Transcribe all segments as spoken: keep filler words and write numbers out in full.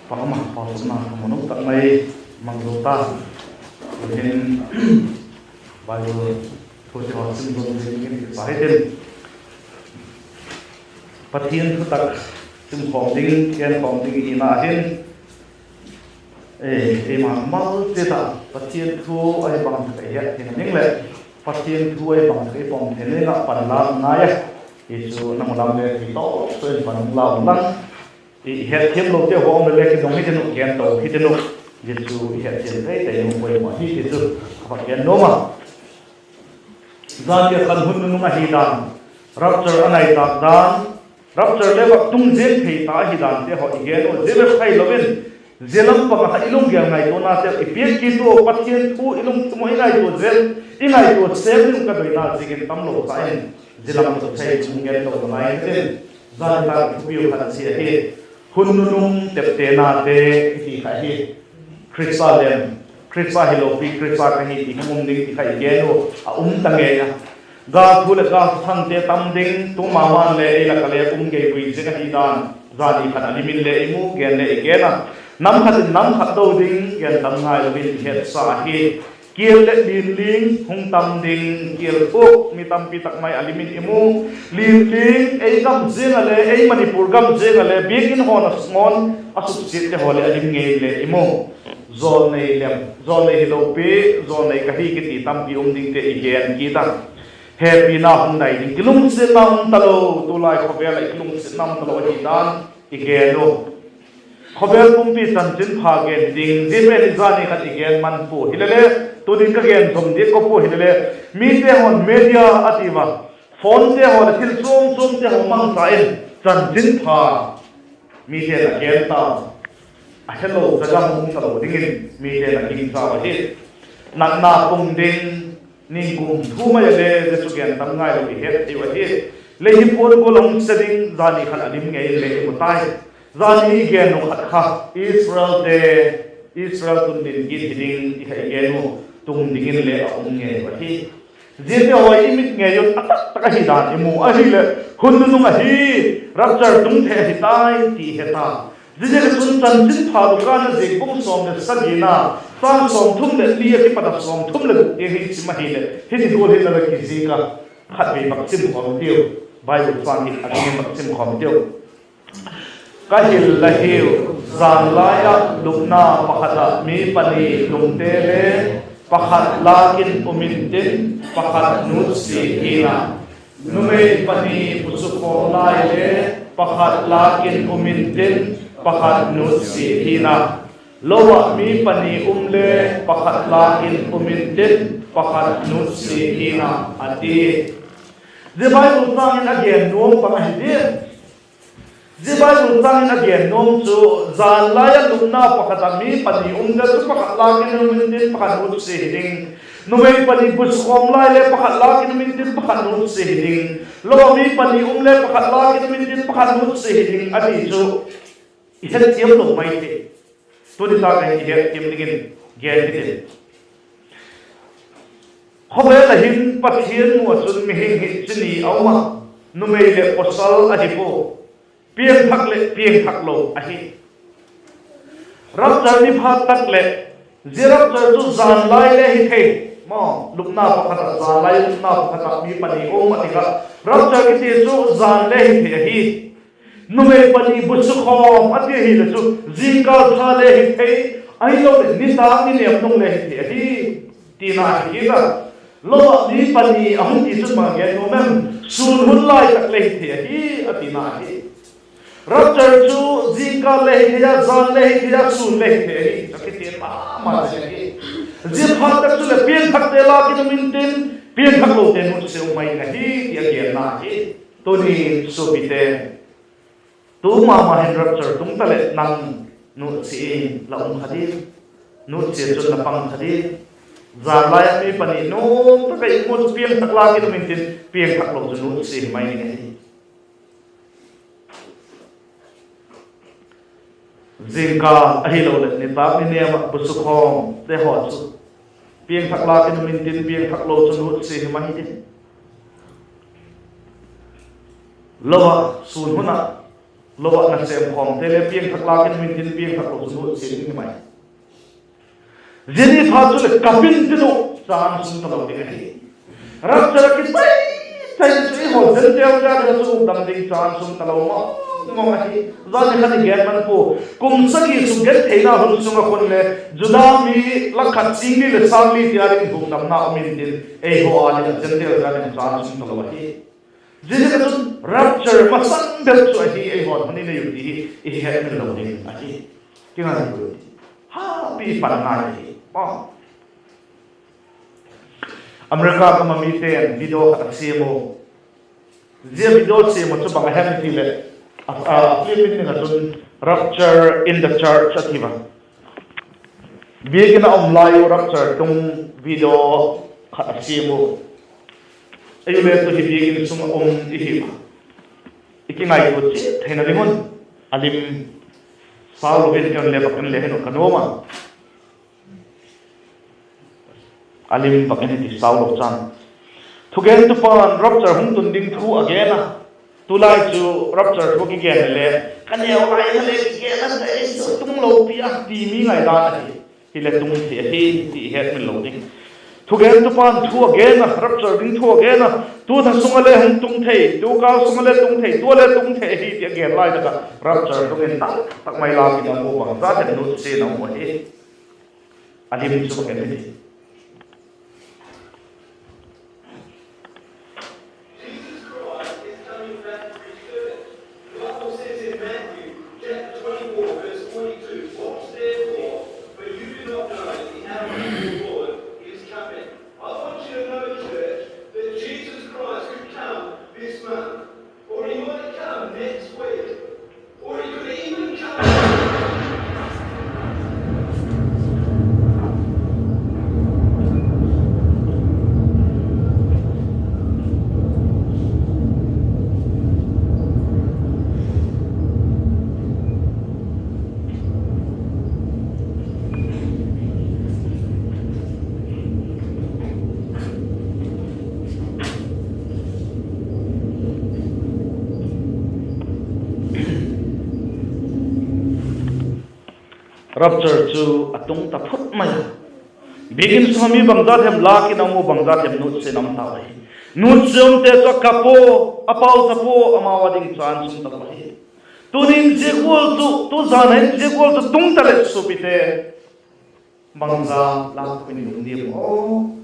Pa ama, pauchapna ka mun um tak mai mang zo ta. Tu'hin Bible thute haw sim zo dingin kipa hitin, Pathian thu tak simkhawm ding, genkhawm ding i hina hin, eima malte ta Pathian thu ahi bang tak i hetthiam ding leh Pathian thu ahi bang tak i pom thei ding ah panla ngai a. Hi chu nang lam le hi tawh chu in pan la lang. I hetthiamlote haw um le le kidong hitin uh, gen to hitin uh. Zia chu i hetthiam thei thei uh poimaw hi ti chu a va gen nuam a. Zan dia khan hun nunung ahi dan, rapture a nai tâk dan, rapture le vak tung ziang thei ta ahi dante haw i gen uh. Zia bep hilo in, zia lam pang ah kha i lunggel ngaituanate i piak kit ua, Pathian thu i lungthim ah i ngaitua zel, i ngaitua sêm ding ka doina ziakin tamlo sa in, zia lam chu thei chung gen to ngai ka tin. Zan tak thupiu khat si ahi, hun nunung teptenate i ti kha hi. Khrista lem, Khrista hilo pi Khrista ka hi ti hung um ding ti kha i gen uh a um ta ngei a. Gâl thu leh gâl thuthangte tam ding, tu ma ma'n le ei lak ah le um gei vui zing ahi dan, zani khat a lim in le i mu, gen le i gen a. Nam khat in nam khat do ding gen tam ngailo in i hetsa hi. Kial leh linling hung tam ding, kial thuk mi tampi tak mai a lim in i mu. Linling ei gam ziang ah le, ei Manipur gam ziang ah le Biakin haw nasngawn a suksiatte haw leh a lim ngei le i mu. Jawlnei lem, jawlnei hilo pi, jawlnei ka hi kiti tampi um dingte i gen kit a. Hepina hung nai ding, kilungsiatna um talo, tulai khawvel ah kilungsiatna um talo ahi dan i gen uh. Khawvel pumpi chanchinpha gen ding, zia pen hi zani khat i gen man pua hile le, tunin ka gen zom diak ka pua hile le, mite haw'n media a ti va, phonete haw leh thil chuam chuamte haw mangcha in chanchinpha mite'n a gen ta, a helo cha gam um talo dingin mite'n a gingcha ahi. Natna pung ding, ningkum thu mai a le zia chu gen tam ngailo i het thei uh ahi. Lei hi puan gual a hung se ding, zani khat a lim ngei in le i mu tai. Zani i gen uh khat kha Israelte, Israel tundin kit hi ding ti kha i gen uh, tung dingin le a um ngei uh ahi. Ziate haw i mit ngei un a tak tak ahi dan i mu ahileh, hun nunung ahi, rapture tung thei ahi tai ti i he ta. Ziaziak a chun Chanchinpha Luka ziak bung sawm leh sagina, châng sawmthum leh li a kipat a sawmthum leh guk tiang hi sim ahileh, hiti gual hin la kizik a, khatvei vak sim khawm i tiu. Bible châng hi a dingin vak sim khawm i tiu. Ka hil la hiu, jan lai ah lupna pakhat ah mi pani lungte le pakhat lâk in um intin, pakhat nutsia hi'n a. Numei pani busukhawm lai le pakhat lâk in um intin, pakhat nutsia hi'n a. Lo ah mi pani um le pakhat lâk in um intin, pakhat nutsia hi'n a, a ti. Zia Bible châng in a gen nuam bang ahi diam? Zia Bible châng in a gen nuam chu, jan lai ah lupna pakhat ah mi pani um le chu pakhat lâk in um intin, pakhat nutsia hi ding. Numei pani busukhawm lai le pakhat lâk in um intin, pakhat nutsia hi ding. Lo ah mi pani um le pakhat lâk in um intin, pakhat nutsia hi ding a ti chu i hetthiam lo mai thei. Tuni tak ah i hetthiam dingin gen hitin. Khawvel ah hin Pathian mu ah chun mihing hi chi ni a um a, numei leh pawsal ahi pua, piangthak leh piangthak lo ahi. Rapture ni phat tak leh, zia rapture chu jan lai le hi thei. Maw, lupna pakhat ah, jan lai lupna pakhat ah mi pani um a ti kha, rapture kiti chu jan le hi thei ahi. Numei pani busukhawm a ti ahileh chu, zingkâl pha le hi thei, ahiloleh nitâk ni nêm nung le hi thei ahi, tina ahi kit a. Lo ah mi pani a hung ti chun bang gen nuam em? Sûn hun lai tak le hi thei ahi, a tina ahi. Rapture chu zingkâl le hi thei a, jan le hi thei a, sûn le hi thei ahi, a kiten ma ma zing ahi. Zia phat tak chuleh piangthakte lâk in um intin, piangthaklote nutsia um mai ding ahi ti a genna ahi. Tuni suapite, tu ma ma hin rapture tung taleh nang nutsia in la um kha diam? Nutsia chun la pang kha diam? Jan lai ah mi pani nuam tak ah i mu chu piangthak lâk in um intin, piangthaklo chu nutsia hi mai ding ahi. Zingkâl ahiloleh nitâk ni nêm ah busukhawmte haw chu piangthak lâk in um intin, piangthaklo chu nutsia hi mai ding. Lo ah sûn hun ah lo ah nasêm khawmte le piangthak lâk in um intin, piangthak lo chu nutsia ding hi mai. Zia ni phat chuleh kap intin uh, chan sung talo ding ahi. Rapture a kichai chai chu eihaw Gentile chate chu hukdam ding chan sung talo mawng mawng ahi. Zani khan i gen man pua, kum sagi sung gentheina hun sung ah khun le Juda mi lak khat sîng li leh sâng li tia ding hukdamna um intin, eihaw â ding ah Gentile chate chan sung talo ahi. Ziaziak ah chun rapture masang bep chu ahi, eihaw hun i nei u ti hi i hetmil lo ding ahi. Kingaitua, hapi panna ahi. America gam a mite'n video khat a siam u. Zia video siam uh chu bang a hem i ti leh, a, a film in ding ah chun Rapture in the Church a ti a. Biakin a um lai u rapture tung video khat a siam u. Ei u le tu hi biakin sung ah um i hi a, i kingaitua chiat theina ding un, a lim sau lo in en le bak en le hen u ka nuam a. A lim bak en hi ti sau lo chan. Thugentupa'n rapture hung tun ding thu a gen a. Tulai chu rapture thu kigen le, ka neu lai kha le kigen a, ei chu tung lo pi a ti mi ngaidan ahi. Hileh tung thei ahi ti i hetmil lo ding. Thugentupa'n thu a gen a, rapture ding thu a gen a, tu tha sung ah le hung tung thei, tu kâl sung ah le tung thei, tu ah le tung thei ahi ti a gen lai tak ah rapture tung in tak tak mai lâk in a mu, bangzat hem nutsia na um ahi. A lim chu bang em i ti. Jesus Christ is coming back to be first. The Bible says in Matthew chapter twenty-four, verse forty-two, "Watch therefore, for you do not know the hour when your Lord is coming." I want you to know, church, that Jesus Christ could come this month, or he might come next week, or he could even come Rapture chu a tung ta phut mai a. Biakin sung ah mi bangzat hem lâk in a mu, bangzat hem nutsia in a um tau ahi. Nutsia umte chu a kap ua, a pau ta pua, amau â ding chan sung talo ahi. Tuni'n zia gual chu, tu zan a hin zia gual chu tung ta leh suapite, bangza lâk in i um diam aw?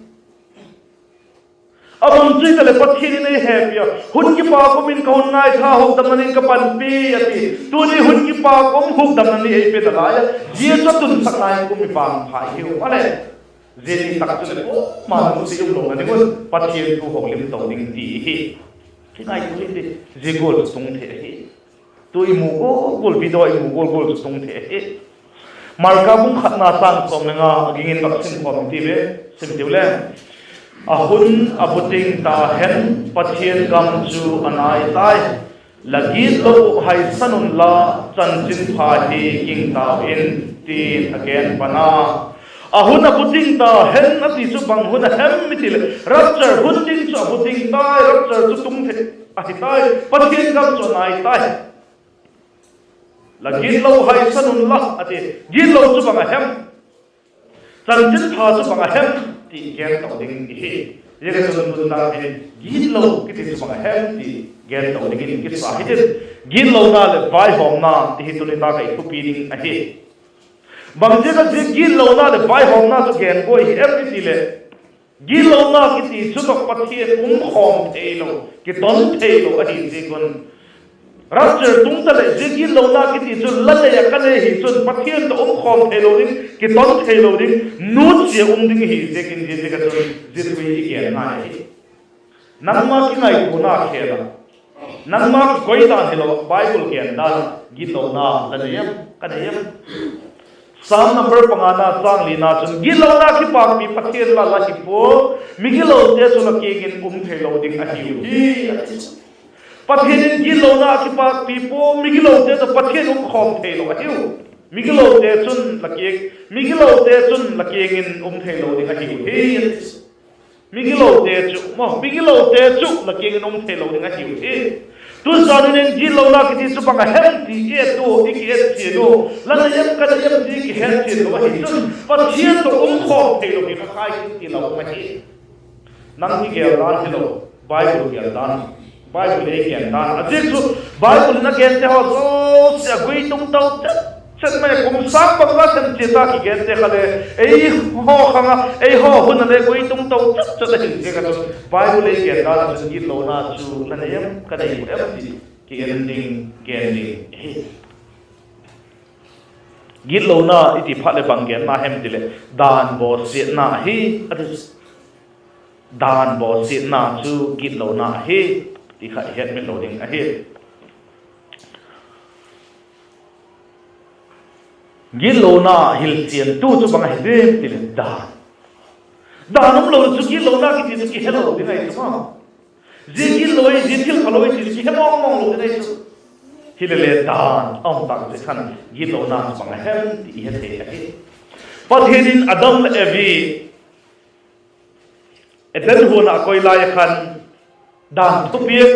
A bang chu hitaleh Pathian in ei hepi a, hun kipâk um in ka hun ngaitha, hukdamna ding ka panpi a ti. Tuni hun kipâk um hukdamna ni ei pe nalai a, zia chu a tunsakna in kum i pang pha i hiu a leh. Zia ni tak chuleh kuama nutsia umlona ding un Pathian thu hawmlim to ding ti hi. Kingaitua hiti, zia gual chu tung thei ahi. Tu i mu gual gual, video i mu gual gual chu tung thei ahi. Marka bung khatna châng sawm le nga a ging in vak sim khawm ti ve, sim tiu le. A hun a bu ting ta hen, Pathian gam chu a nai tai. La gitlo uh haisan unla, chanchinpha hi ging tau in, ti'n a gen pan a. A hun a bu ting ta hen a ti chu bang hun a hem i ti leh, rapture hun ding chu a bu ting tai, rapture chu tung thei ahi tai, Pathian gam chu a nai tai. La gitlo haisan unla a ti, gitlo chu bang a hem? Chanchinpha chu bang a hem ti gen to ding i hi. Ziaka chun tuni tak hin gitlo kiti chu bang a hem ti gen to dingin kisa hitin, gitlona leh vaihawmna ti hi tuni tak ah i thupi ding ahi. Bangziak a zia gitlona leh vaihawmna chu gen guai hi em i ti leh, gitlona kiti chu tawh Pathian um khawm theilo, kiton theilo ahi ziak un, rapture tung ta leh zia gitlona kiti chu la nei ah ka nei hi chun Pathian tawh um khawm theilo ding, kiton theilo ding, nutsia um ding hi ziakin, zia ziak a chun zia thu hi i gen ngai ahi. Nangma kingaituana khel a, nangma kikoidan hilo, Bible gen dan ah gitlona la nei em, ka nei em? Sam number pangana châng lina chun, gitlona kipakpi Pathian la la hi pua, migilote chu la kiang in um theilo ding ahiu hi, a ti. Pathian in gitlona kipakpi pua, migilote chu Pathian um khawm theilo ahiu. Migilote chun la kiang, migilote chun la kiang in um theilo ding ahiu hi, a ti. Migilote chu, maw, migilote chu la kiang in um theilo ding ahiu hi. Tuzan in gitlona kiti chu bang a hem ti i et u, i ki et chian u, la nei em ka nei em ti kihet chian lo ahi chun Pathian tawh um khawm theilo hi kha khai kiti lo ahi. Nang i gel dan hilo, Bible gel dan, Bible ei gen dan. A ziak chu Bible in a gente haw zosia a guitung to chet chet mai, kum sâng bang a sem chia ta kigente kha le, eihaw khang a, eihaw hun a le guitung to chet chet ahi ziak a chun Bible ei gen dan a chun gitlona chu la nei em ka nei u em ti ki en ding, gen ding ahi. Gitlona i ti phat leh bang genna hem ti leh, dan bawsiatna ahi, a ti. Dan bawsiatna chu gitlona ahi ti kha i hetmil lo ding ahi. Gitlona hilchiantu chu bang ahi diam ti leh dan. Dan um lo chu gitlona kiti chu kihelo ding ahi chu maw. Zia gitlo i, zia thil phalo i ti chu kihe mawng mawng lo ding ahi chu. Hilele dan a um tak zia khan gitlona chu bang a hem ti i he thei ahi. Pathian in Adam leh Evi Eden huan ah koi lai a khan dan thupiak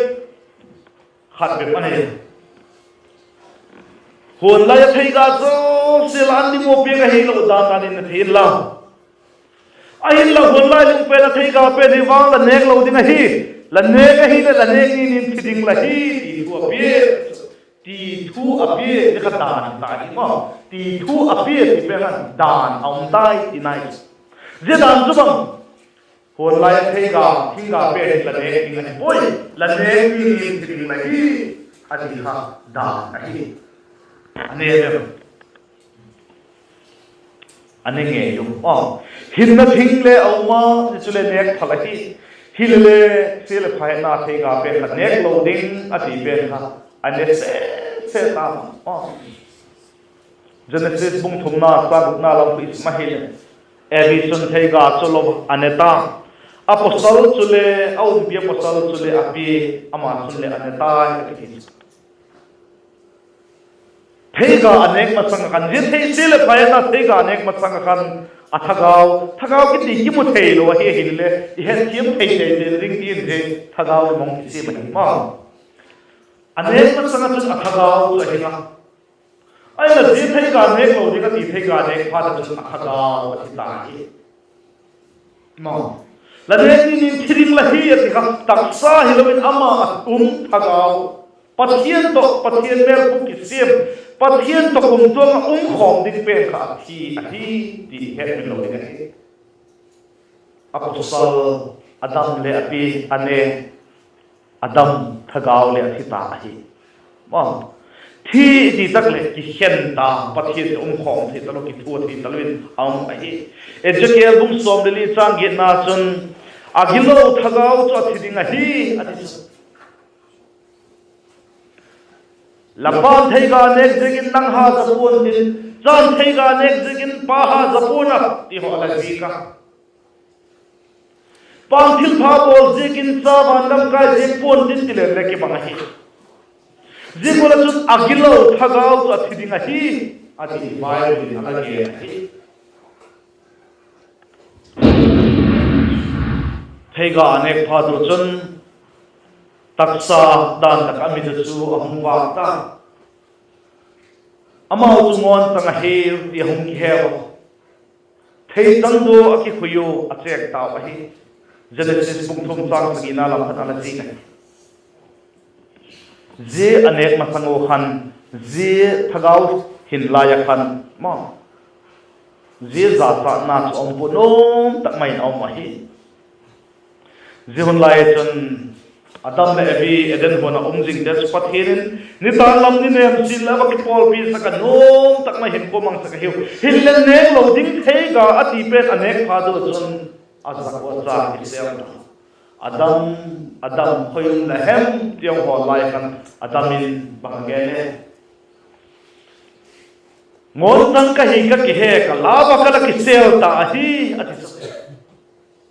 khat bep a nei. Huan lai a theiga zosia la an ding ua piak ahilo dan dan in na thei inla. Ahinla huan lai lungpen a theiga pen hi vang la nêk lo ding ahi. La nêk ahileh la nêk ni nin thi ding la hi ti thu a pia. Ti thu a pia, zia kha dan ta hi maw. Ti thu a pia ti pen khan dan a um tai ti nai. Zia dan chu bang, huan lai a theiga, thingga pen hi la nêk ding ahi puai, la nêk ni nin thi ding la hi, a ti kha dan ahi. A ne em? A ne ngei u. Aw, hinna thing le a um a, zia chu le nêk phal ahi. Hilele, sia leh pha hetna theiga pen kha nêk lo ding a ti pen kha a ne se se ta. Aw, Genesis bung thumna châng gukna lam i sim ahileh, Evi chun theiga chu lo a ne ta. A pawsal chule, a umpi a pawsal chule a pia, ama chun le a ne tai a ti. Theiga a nêk masang a khan, zia thei, sia leh pha hetna theiga a nêk masang a khan, a thagau, thagau kiti kimu theilo ahi, ahinle i hetthiam thei thei ding dingin zia thagau i mong kisiam ahi maw. A nêk masang a chun a thagau chu a hing a. Ahinla zia theiga nêk lo ding a ti, theiga nêk phat a chun a thagau a thi ta hi. La nêk ni nin thi ding la hi a ti kha, taksa hilo in ama a um thagau, Pathian tawh, Pathian mêlpum kisiam, Pathian tawh kumtuang ah um khawm ding pen kha a thi ahi ti hetmil lo ding ahi. A pawsal Adam le a pi a ne, Adam thagau leh a thi ta ahi. Thi i ti tak leh kikhen ta, Pathian tawh um khawm thei talo, kithua thei talo in a um ahi. Ezekiel bung sawm le li châng giatna chun, a gilo thagau chu a thi ding ahi, a ti chu. La pa'n theiga nêk ziakin nang ha za pua'n tin, cha'n theiga nêk ziakin pa ha za pua'n a ti haw la zik a. Pa'n thilpha bawl ziakin cha van lam kai ziak pua'n tin ti le le kibang ahi. Zia gual ah chun a gilo thagau chu a thi ding ahi, a ti Bible in a la gen ahi. Theiga a nêk phat u chun taksa dan tak a mit u chu a hung vâk ta. Amau chu ngawnchang ahiu ti a hung kihe u. Theichang dua a kikhui u a chêng tau ahi. Genesis bung thum châng sagina lam khan a la zik ahi. Zia a nêk masang u khan, zia thagau hin lai a khan maw, zia zachatna chu um pua, nuam tak mai in a um ahi. Zia hun lai chun Adam leh Evi Eden huan ah um zingte chu Pathian in, nitâk lam ni nêm sin leh a va kipawlpi sak a, nuam tak mai hinkhua mang sak ahiu. Hinle nêk lo ding theiga a ti pen a nêk phat u chun a zak ua cha kisel ta. Adam, Adam, khoi um la hem ti a hung hawl lai khan Adam in bang a gen e? Ngawnchang ka hi ka kihe, ka la va ka la kisel ta ahi, a ti chu.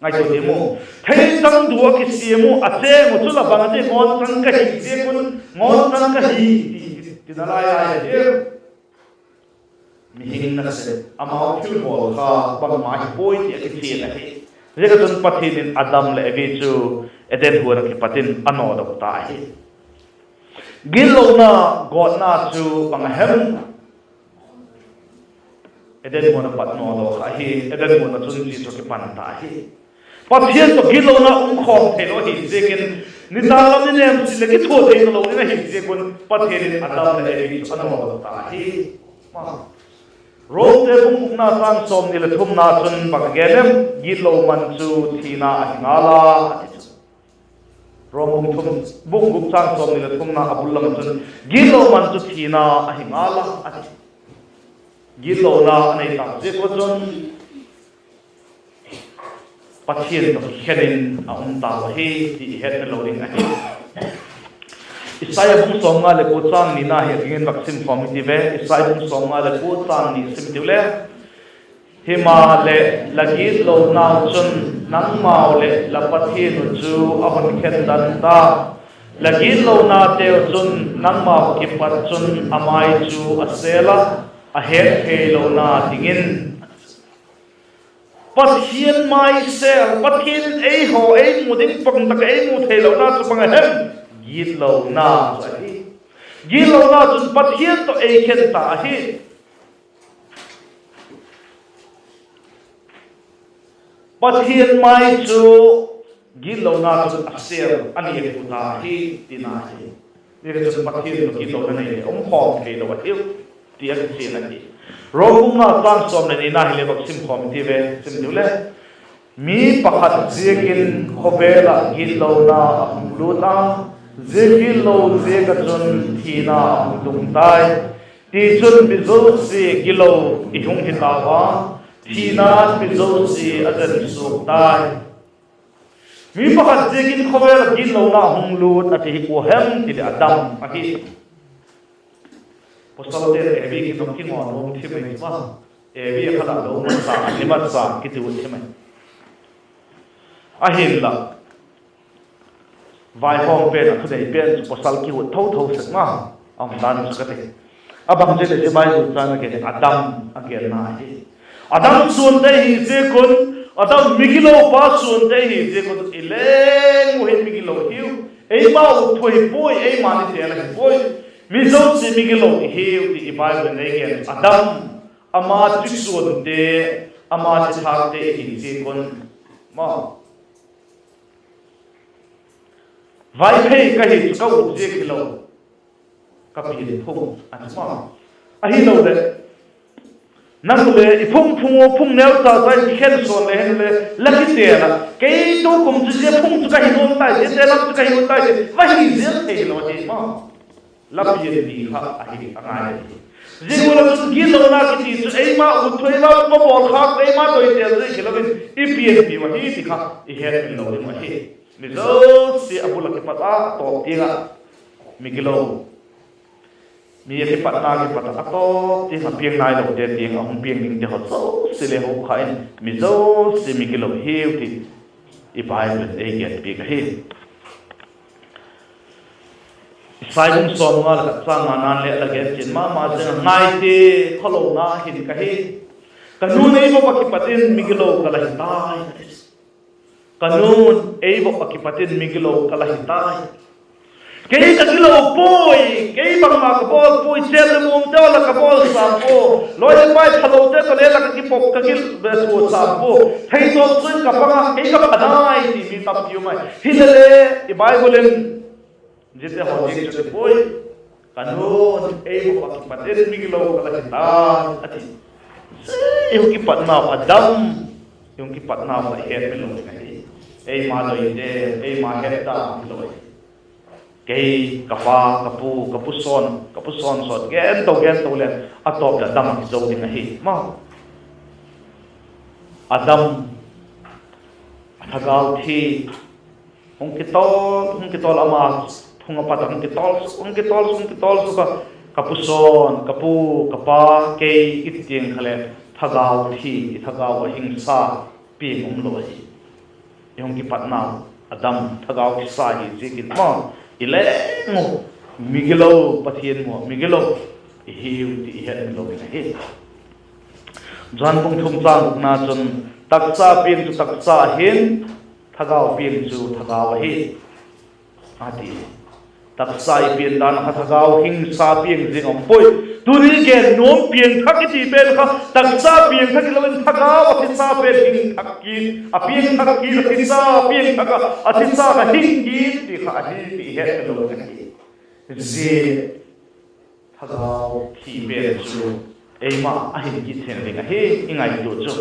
Ngaitua ti mu. Theichang dua kisiam u a chêng u chu la bang a ti, ngawnchang ka hi ziak un, ngawnchang ka hi ti, ti nalai ai ahi. Mihing nasep, amau thilbawl kha bangma hi puai ti a kichian ahi. Ziak a chun Pathian in Adam leh Evi chu Eden huan ah kipat in a nawdok ta ahi. Gitlona gawtna chu bang a hem? Eden huan a pat naw lo kha hi. Eden huan ah chun Jesu kipan ta hi. Pathian tawh gitlona um khawm theilo ahi ziakin, nitâk lam ni nem sin leh kithua thei talo ding ahi ziak un Pathian in Adam leh Evi chu a nawt ta hi. Romte bung gukna châng sawmni leh thumna chun bang a gen em? Gitlo man chu thina ahi ngal a, a ti chu. Rom bung thum, bung guk châng sawmni leh thumna a bul lam ah chun, gitlo man chu thina ahi ngal a, a ti. Gitlona a nei tak ziak ua chun Pathian tawh kikhen in a um tau ahi ti i hetmil lo ding ahi. Isai bung sawmnga leh kua châng nina hi a dingin vak sim khawm i ti ve. Isai bung sawmnga leh kua châng ni sim tiu le, himaleh la gitlonau chun nangmau leh la Pathian uh chu a hun khen dan ta. La gitlonateu chun nangmau kipat chun a mai chu a sel a, a hettheilona dingin. Pathian mai sel, Pathian in eihaw ei mu ding pang tak ah ei mu theilona chu bang a hem? Gitlona chu ahi. Gitlona chun Pathian tawh ei khen ta ahi. Pathian mai chu gitlona chun a sel a ni a pu ta hi tina hi. Zia chun Pathian tawh gitlona nei le um khawm theilo ahiu ti a kichian ahi. Rom bung nga châng sawm leh nina hile vak sim khawm i ti ve, sim diu le. Mi pakhat ziakin khawvel ah gitlona a hung lût a, zia gitlo ziak ah chun thina a hung tung tai. Tichun mi zosia gilo i hung hi tau a, thina'n mi zosia a zen suak tai. Mi pakhat ziakin khawvel ah gitlona a hung lût a ti hi kua hem ti leh Adam ahi. Pawsalte'n Evi kiton kingawn nuam thim ei ma. Evi a khat a lo mat sa, ni mat sa kiti ut thim ei. Ahinla, vaihawm pen ah thunei pen chu pawsal kiut tho tho sek ma a um dan chu ka ti. A bang ziak leh zia Bible châng a gen Adam a genna hi. Adam suante hi ziak un, Adam migilopa suante hi ziak un i leng u hin migilo hiu. Eima ut thua hi puai, eima nitêl ahi puai. Mi zosia migilo i hiu ti i Bible in ei gen. Adam, ama chi suante, ama chi thâkte i hi ziak un, ma Vaiphei ka hi chu ka ut ziak hilo, ka pian phung a chu ma. Ahiloleh, nang le i phung phung u phung neu cha cha in kikhen sawn le hen le, la kitêl a, kei tukum chu zia phung chu ka hi nuam tai, zia te lam chu ka hi nuam tai ti va hi ziang theilo ahi ma. La pianpi kha ahi a ngai ahi. Zia gual ah chun gitlona kiti chu eima ut thua, eima bawl khâk, eima doitêl ziak hilo in i pianpi u ahi ti kha i hetmil lo ding uh ahi. Mi zosia a bul ah kipat a tawp tiang ah migilo, mi a kipatna kipat ah a tawp tiang ah piang nailote tiang a hung piang dingte haw zosia le hukha in mi zosia migilo hiu ti i Bible in ei genpiak ahi. Isai bung sawmnga leh khat châng ngana'n le la gen chian ma ma ziang a, Ngaite, khawlona hin ka hi. Ka nu'n ei vop ah kipat in migilo ka la hi tai. Ka nu'n ei vop ah kipat in migilo ka la hi tai. Kei ka gilo puai, kei bangma ka bawl puai, chêp leh muangte haw la ka bawl sa pua, lawi leh pai phalote tawh le la ka kipop ka gil be thua sa pua, theitawp chu in ka pang a, kei ka pha nai ti mi tampi um ai. Hilele, i Bible in ziate haw ziak chu ti puai, ka nu'n ei vop ah kipat in migilo ka la hi tai a ti. I hung kipatnau a dam, i hung kipatnau kha i hetmil lo ding ahi. Eima doite, eima het dan hilo ahi. Kei, ka pa, ka pu, ka pu sawn, ka pu sawn sawn gen to gen to le, a tawp leh a dam a kizo ding ahi ma. A dam, a thagau thi, hung kitawl, hung kitawl ama phung a pat a hung kitawl, hung kitawl, hung kitawl suk a, ka pu sawn, ka pu, ka pa, kei i ti tiang kha le, thagau thi, i thagau a hingsa piang umlo ahi. I hung kipatnau a dam, thagau kisa hi ziakin ma, i leng u migilo, Pathian mu a migilo i hiu ti i hetmil lo ding ahi. Johan bung thum châng gukna chun, taksa piang chu taksa ahi'n, thagau piang chu thagau ahi, a ti. Taksa i pian dan kha thagau hingsa piang zing um puai. Tuni gen nuam piangthak i ti pen kha taksa piangthak hilo in thagau a thisa pen hing thak kit, a piangthak kit, a thisa piangthak a, a thisa kha hing kit ti kha ahi ti hetlo ding ahi. Zia thagau thi pen chu eima a hing kit theina ding ahi i ngaitua chu.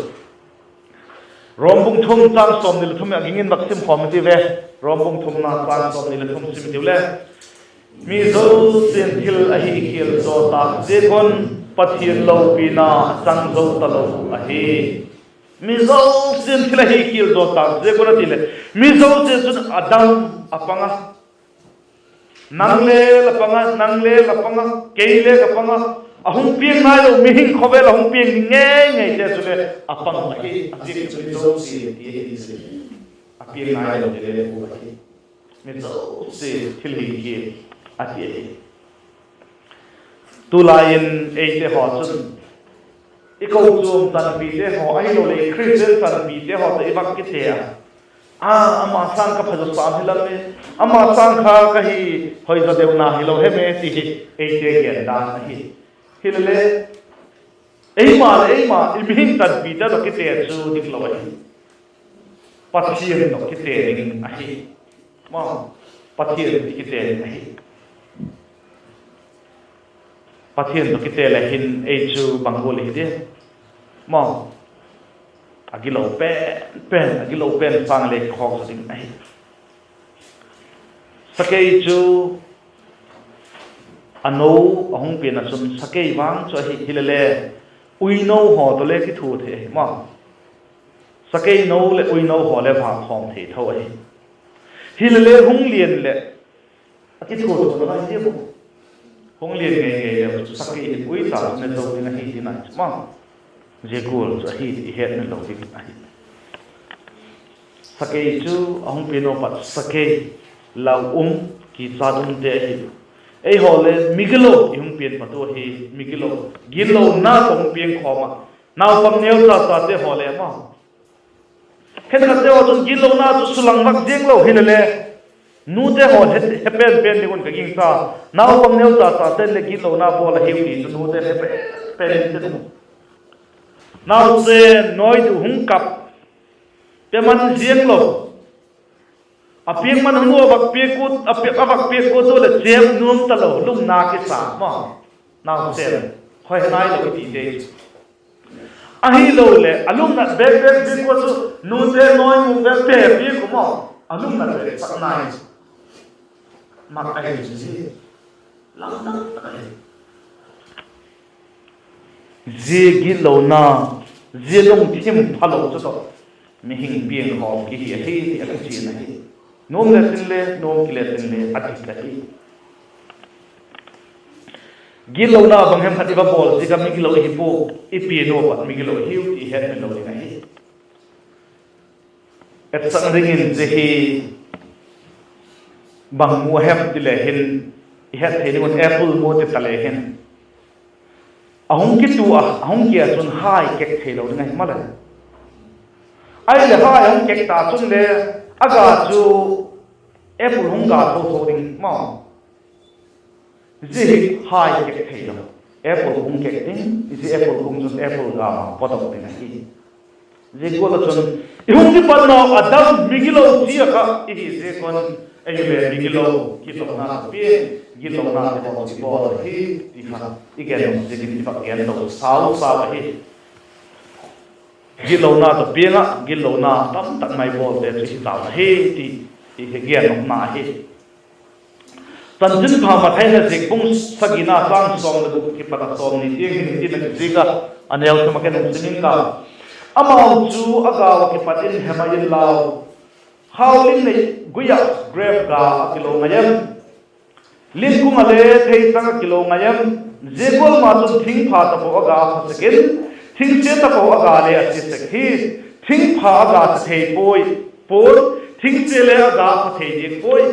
Rom bung thum châng sawmni leh thum a ging in vak sim khawm i ti ve. Rom bung thumna châng sawmni leh thum sim i tiu le. Mi zosia'n thil ahi khial zaw tâk ziak un Pathian lopina a chang zo talo ahi. Mi zosia'n thil ahi khial zaw tâk ziak un a ti leh, mi zosia chun a dam a pang a. Nang le la pang a, nang le la pang a, kei le ka pang a. A hung piang nailo mihing khawvel a hung piang ding ngei ngeite chule a pang ahi. A ziak chu mi zosia ti ahi zi. A piang nailote le pu ahi. Mi zosia thil hi khial a ti ahi. Tulai in eite haw chun i kochuam tanpite haw ahiloleh Khristian tanpite haw tawh i vak kite a, a, ama sâng kha pha zaw sam hilam e, ama sâng kha ka hi hoi zaw deuna hilo hem e ti hi eite gen dan ahi. Hilele eima leh eima i mihing tanpite tawh kite chu diklo ahi. Pathian tawh kite ding ahi. Pathian tawh kite ding ahi. Pathian tawh kite le hin ei chu bang gual hi di maw? A gilo pen pen, a gilo pen sâng le kikhawk zaw ding ahi. Sakei chu a no a hung pian ah chun sakei vang chu ahi hilele, uino haw tawh le kithua thei ahi maw? Sakei no leh uino haw le vâk khawm thei tho ahi. Hilele hung lian leh a kithua tho nalai diam? Hung lian ngei ngei leu chu sakei hin uicha chu ne zo ding ahi tina chu maw? Zia gual chu ahi ti i hetmil lo ding ahi. Sakei chu a hung pian u pat sakei, lau um, kichat umte ahi. Eihaw le migilo i hung pian pat u ahi, migilo. Gitlona tawh hung piang khawm ah, naupang neu cha chate haw le maw? Khenkhatte haw chun gitlona chu sulang vak ziang lo hilele, nute haw he pen pen ding un ka gingcha. Naupang neu cha chate'n le gitlona bawl ahiu ti chu nute he pen pen in tin u. Nausen nawi du hung kap, pe man ziang lo. A piak man hun u a vak piak u, a vak piak u tu leh chêp nuam talo, lungna kisa maw? Nausen khoi he nai lo i tite chu. Ahiloleh a lungnat bêk bêk ziak ua chu nute nawi mu bêk te piak u maw? A lungnat bêk sak nai chu. Mak ahi chu zia. Lamdang tak ahi. Zia gitlona, zia lungthim phalo chu tawh mihing piangkhawm kihi ahi ti a kichian ahi. Nuam le sin le, nuam kile sin le a dik ahi. Gitlona bang hem khat i va bawl ziak a migilo i hi pua, i pian u a pat migilo i hiu ti hetmil lo ding ahi. Etsak dingin zia hi bang mu a hem ti le hin, i het thei ding un apple mu ti ta le hin, a hung kitu a, a hung kia chun hai kek theilo ding ahi maleh. Ahileh hai a hung kek ta chun le, a ga chu apple hung ga tho tho ding maw? Zia hi hai kek theilo. Apple hung kek ding, zia apple hung chun apple ga ma pawtdok ding ahi. Zia gual ah chun i hung kipatnau a dam migilo chia kha i hi ziak un, ei le migilo, gitlona tawh piang, gitlona tawh bawl ahi ti kha i gen ziakin i vak gen to sau sau ahi. Gitlona tawh piang ah gitlona tamtak mai bawlte chu hi tau ahi ti i he gen nopna ahi. Chanchinpha Mathai in a ziak bung sagina châng sawm leh guk kipat a sawmni tiang hin tin a kizik a, a neu chu ma ken hung sim ing ka. Amau chu a gau ah kipat in hem a inlau, khau ling nei gui ah grep ga a kilo ngai em? Ling kung ah le theichang a kilo ngai em? Zia gual ma chun thingpha tapo a ga a pha sek in, thingsia tapo a ga le a sia sek hi. Thingpha a ga sa thei puai, puai, thingsia le a ga a pha thei diak puai.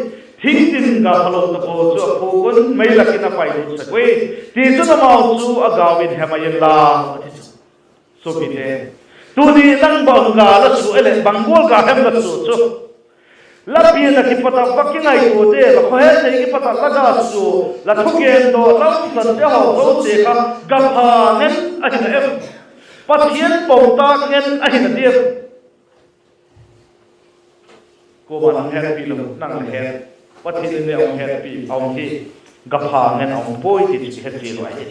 Thingtin ga phalo tapo chu a phuk un mei lak in a pailut sek ui. Tichun amau chu a gau in hem a inlau, a ti chu. Suapite, tuni nang bang ga la sua leh bang gual ga hem la sua chu? La pian ah kipat ah va kingaituate, la khawhetthei kipat ah la ga sua, la thugen daw lam sante haw zosia kha gapha ngen ahi na em? Pathian pom tâk ngen ahi na diam? Kuama'n hung hetpi lo, nang le het, Pathian in le hung hetpi a um hi. Gapha ngen a um puai ti chu kihe chian uh ahi.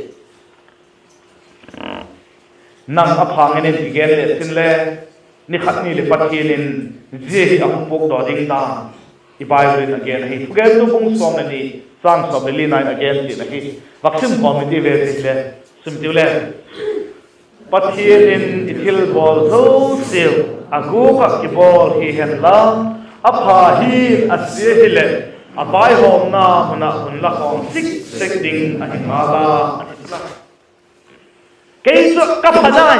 Nang a pha ngen in kigen le chin le, ni khat ni leh Pathian in zia hi a hung puakdaw ding dan i Bible in a gen ahi. Thugentu bung sawm leh ni, châng sawm leh lina in a gen chian ahi. Vak sim khawm i ti ve ti le, sim tiu le. Pathian in i thilbawl zosiau a gûk ah kibawl hi hen la, a pha hin a sia hileh, a vaihawmna mun ah hun la khawm sik sek ding ahi ngal a, a ti chu la. Kei chu ka pha nai,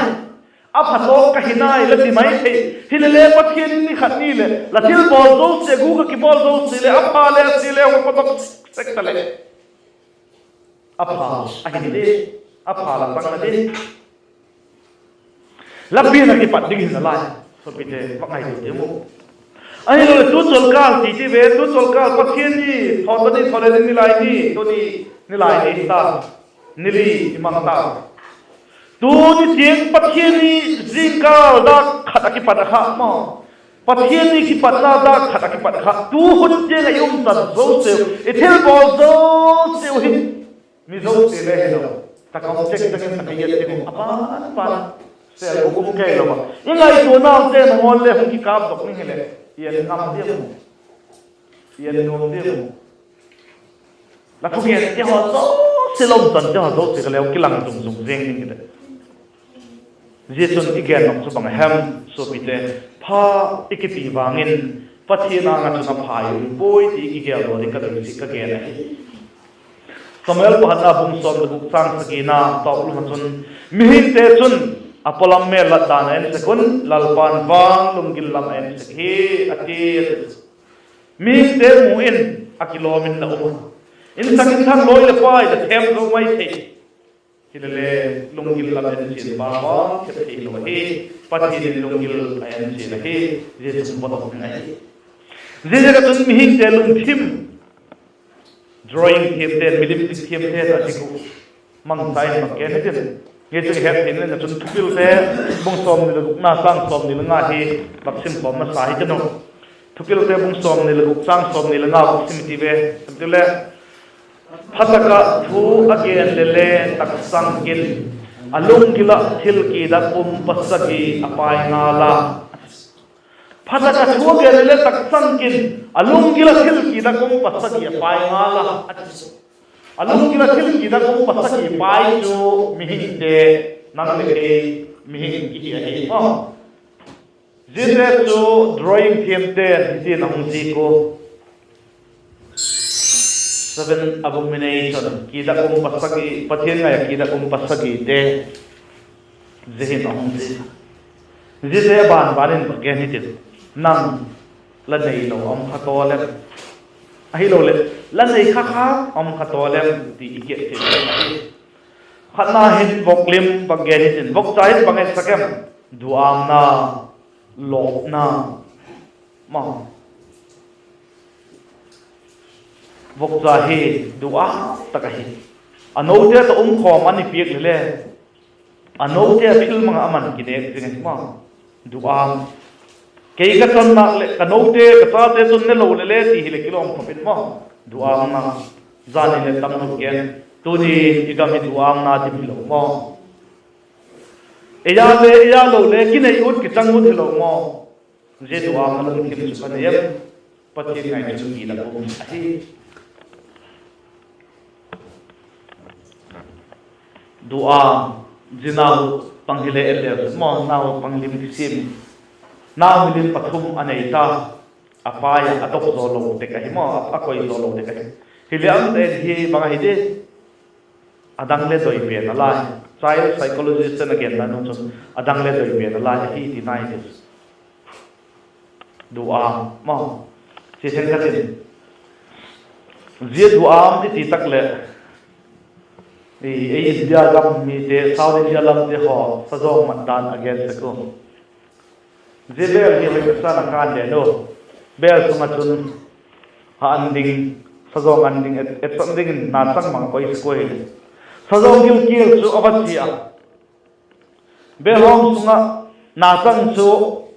a pha tawk ka hi nai la ti mai thei. Hilele Pathian in ni khat ni leh la thilbawl zosia, gûk ah kibawl zosia leh a pha le a sia le hung pawtdok sek ta leh, a pha ahi na di, a pha la tang na di. La pian ah kipat ding hi nalai, sawpite, va ngaitua diam u. Ahiloleh tu cholkâl ti ti ve, tu cholkâl Pathian ni, thaw ta ni, thaw le ni, nilai ni, tuni, nilai ni ta, ni li i mang ta. Tuni tiang Pathian ni zingkâl dâk khat ah kipat a kha maw, Pathian ni kipatna dâk khat ah kipat a kha, tu hun tiang ah i um chan zosiau, i thilbawl zosiau hi, mi zosia le hilo, tak a um chek chek in tak a et ding uh a ban ban, sel uk um kei lo a, i ngaituanate nangawn le hung kikâpdok ding hileh, i en ngam diam u, i en nuam diam u. La thugente haw zosia, la um chante haw zosia kha leu kilang zung zung ziang ding hileh, zia chun i gen nop chu bang a hem, sawpite? Pha i kiti vang in Pathian âng ah chun a pha i um puai ti i kigeldaw ding ka doi ziak ka gen ahi. Samuel pakhatna bung sawm leh guk, châng sagina tawp lam ah chun, mihingte chun a pawlam mêl lat dan a en sek un, Lalpa'n vang lunggil lam a en sek hi, a ti. Mihingte mu in a kilawm in la um a, insung inthang lawi leh pai la thêm zo mai thei. Hilele, lunggil lam en chian pa pa thep thei lo ahi. Pathian in lunggil a en chian ahi. Zia chu pawtdok ding ahi. Ziaziak ah chun mihingte lungthim, drawing thiamte'n, milim dik thiamte'n a dik uh, mangcha in bang gen hitin, ngei chu het thei na chun Thupilte bung sawmni leh gukna, châng sawmni leh nga hi bak sim khawm masa hitin u. Thupilte bung sawmni leh guk, châng sawmni leh nga bak sim ti ve, sim ti le. Pha tak ah thu a gen leh le taksang kin, a lunggil ah thil kidak um pasagi a pai ngal a. Pha tak ah thu a gen leh le taksang kin, a lunggil ah thil kidak um pasagi a pai ngal a, a ti. A lunggil ah thil kidak um pasagi pai chu mihingte, nang leh kei, mihing i hi ahi maw. Ziate chu drawing thiamte'n hitin a hung zik ua, seven abomination, kidak um pasagi, Pathian ngai ah kidak um pasagite, zia hin a hung zik. Ziate ban ban in bak gen hitin, nang la neilo a um kha taw lem, ahiloleh la nei kha kha a um kha taw lem ti i kiet thei ahi. Khatna hin vok lim bak gen hitin, vokcha hin bang etsak em? Duâmna, lawpna, ma, vokcha hi duâm tak ahi. A note tawh um khawm a ni piak leh le, a note a thil mang ah a man kinêk zing ahi ma. Duâm. Kei ka chan nak leh ka note, ka chate chun ne lo leh le ti hileh kilawm khop in maw. Duâmna. Zani leh tam thuk gen, tuni i gam hi duâmna dim hilo maw. Ei a le, ei a lo le kinei ut, kichang ut hilo maw. Zia duâmna lungthim chu ka nei em? Pathian ngai ah chun kidak um ahi. Duâm, zia nau pang hile en le maw, nau pang lim kisiam, nau milim pathum a nei ta, a pai ah a dok zaw lo dek ahi maw, a koi zaw lo dek ahi. Hileh a um ta en hi bang ahi di? A dang le doi pen a lai. Child psychologist ten a gen dan un chun, a dang le doi pen a lai ahi ti nai ti. Duâm maw. Chia theng khat in, zia duâm i ti tak leh, ei India gam mite, South India lamte haw sa zawk mat dan a gen sek u. Zia vel hi hoi ka san a kan le lo. Bêl sung ah chun ha an ding, sazawng an ding, et, etsan dingin nachang mang koi sek ua hile, sazawng gilkial chu a va chia a. Bêl hawng sung ah nachang chu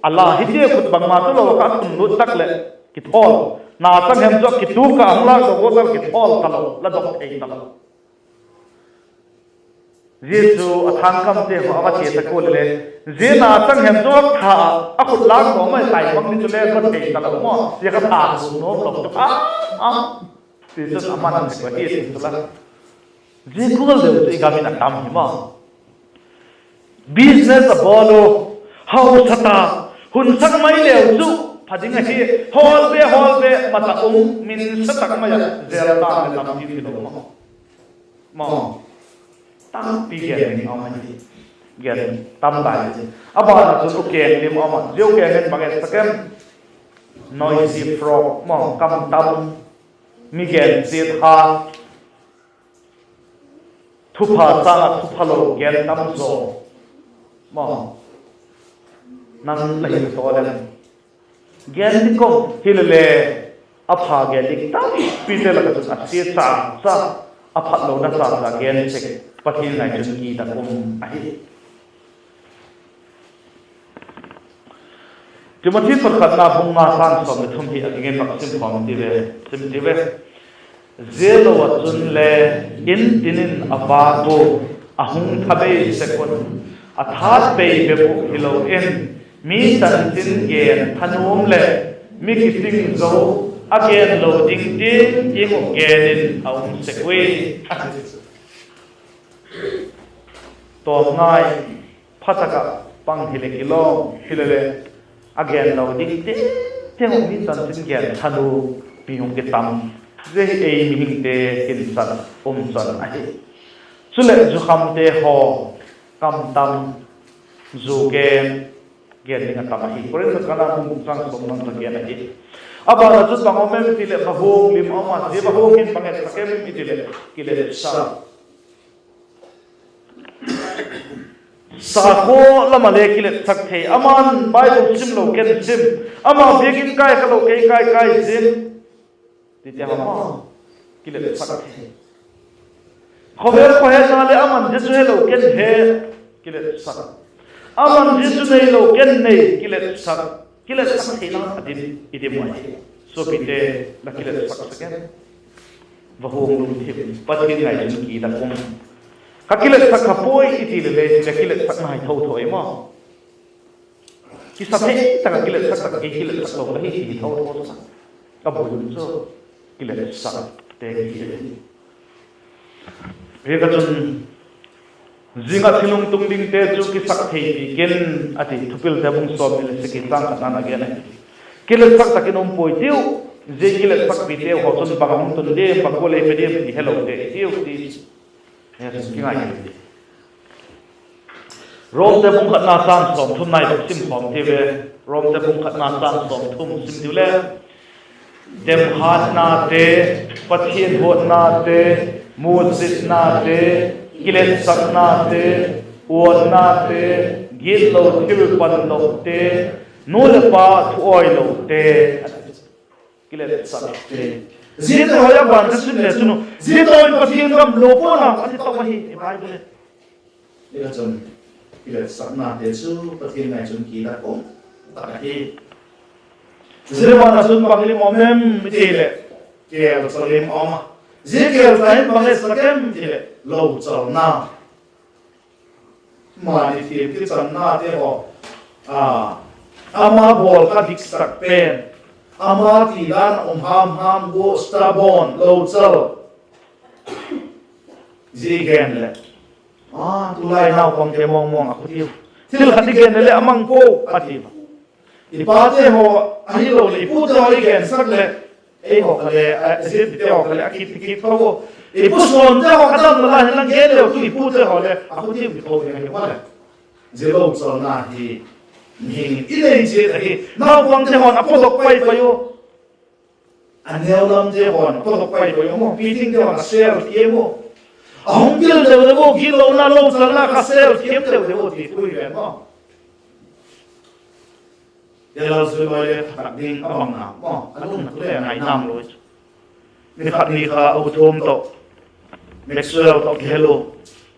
a la, hitia khut bangma talo kha a thun lut tak leh kithawl. Nachang hem chu a kituk ah a hung lâkdok ua, kal kithawl talo, la dok thei talo. Zia chu a thangkamte haw a va chia tak ua le le, zia nachang hem chu a tha ah a khut lâkdok mai tai bang ni chu le va thei talo maw, zia kha tha a nuam lo chu a, a, ti chun a man sek ua hi ti chu la. Zia gual deu chu i gam in a tam hi maw. Business a bawl u, hausa ta, hun sak mai leu chu pha ding ahi, hawl ve, hawl ve, mat ah um, min sa tak mai ah zel ta le lam ti ti lo maw. Maw, tampi gen ding a um ahi, gen tam lai. A ban ah chun u keng lim a um a, zia u keng in bang et sak em? Noisy frog maw, kam tam, mi gen chiat ha, thupha sâng ah thuphalo gen tam zaw maw. Nang la hi tawl em? Gen ding kawm hile le, a pha gen ding tampite lak ah chun a sia cha cha, a phatlona cha cha gen sek, Pathian ngai chun kidak um ahi. Timothy pakhatna bung nga châng sawm le thum hi a kigen vak sim khawm ti ve, sim ti ve. Zia lo ah chun le, in tin in a vâk u, a hung tha bei sek un, a thât bei bep uh hilo in, mi chanchin gen thanuam leh mi kising zo, a gen lo ding tiang tiang uh gen in a um sek ui. Tawm ngai, pha tak ah pang hileh kilawm hile le, a gen lo ding tiang tiang uh mi chanchin gen thanu mi hung kitam. Zia hi ei mihingte hinsan um chan ahi. Chuleh zukhamte haw, kam tam, zu gen, gen ding a tam ahi. Korinth pakhatna bung châng sawmna ka gen ahi. A ban ah chun bang um em i ti leh, vahuang lim a um a, zia vahuang hin bang et sak em i ti leh, kiletsak. Sakhaw lam ah le kiletsak thei. Ama'n Bible sim lo, ken sim. Ama biakin kai kha lo, kei kai kai zing, tite haw, kiletsak thei. Khawvel khawhetna leh ama'n zia chu helo, ken he, kiletsak. Ama'n zia chu neilo, ken nei, kiletsak. Kiletsak theina a dim, i dim mai. Suapite, la kiletsak sek em? Vahuang lungthim, Pathian ngai chun kidak um. Ka kiletsak kha puai i ti leh le, zia kiletsakna hi tho tho i maw. Kisa thei tak ah kiletsak tak, kei kiletsak lo ka hi ti hi tho tho a. Ka bul chu kiletsakte hi. Ziak ah chun, zing ah thil hung tung dingte chu kisak thei pi kin, a ti. Thupilte bung sawmni leh sagi châng khatna'n a gen ahi. Kiletsak tak in um puai tiu, zia kiletsakpiteu haw chun bang a hung tun diam, bang gual ei pe diam ti helote i tiu ti. Hi a chun kingai hi. Romte bung khatna châng sawmthum nai sim khawm ti ve. Romte bung khatna châng sawmthum sim diu le, temhâtnate, Pathian huatnate, musitnate, kiletsaknate, uannate, gitlo thil panlote, nu leh pa thu awilote, kiletsakte. Ziate haw a ban ka sim le chun, zia tawh in Pathian gam lo pua'n a ti tau ahi i Bible in. Zia chun, kiletsaknate chu Pathian ngai chun kidak um tak ahi. Zia ban ah chun bang lim um em i ti leh, kêlcha lim um a. Zia kêlcha in bang etsak em ti leh, lochalna. Mani thiam kichannate haw, a, ama bawl kha diksak pen, ama ti dan a um ham ham gua, stubborn, lochal. Zia i gen leh, a, tulai naupangte mawng mawng a khutiu, thil khat i gen leh leh a mang pua a ti a. I pate haw, ahiloleh i pute haw i gensak leh, ei haw kha le, a, a ziapite haw kha le a kit kit tho. I pu suante haw kha damna lai hin lang gen leu chu i pute haw le a khutiu ti tho ding ahi maw le. Zia lochalna hi mihing i nei chiat ahi. Naupangte haw'n a pawtdok pai pai u. A neu lamte haw'n a pawtdok pai pai u maw, pitingte haw'n a sel thiam u. A hung pil deu deu u, gitlona lochalna kha sel thiam deu deu u ti thu i ven maw. Lalzuiloi le pha tak ding a bang na maw, a lungna tu le ngai nam lo chu. Ni khat ni kha a u Thum tawh, Maxwell tawh kihel u,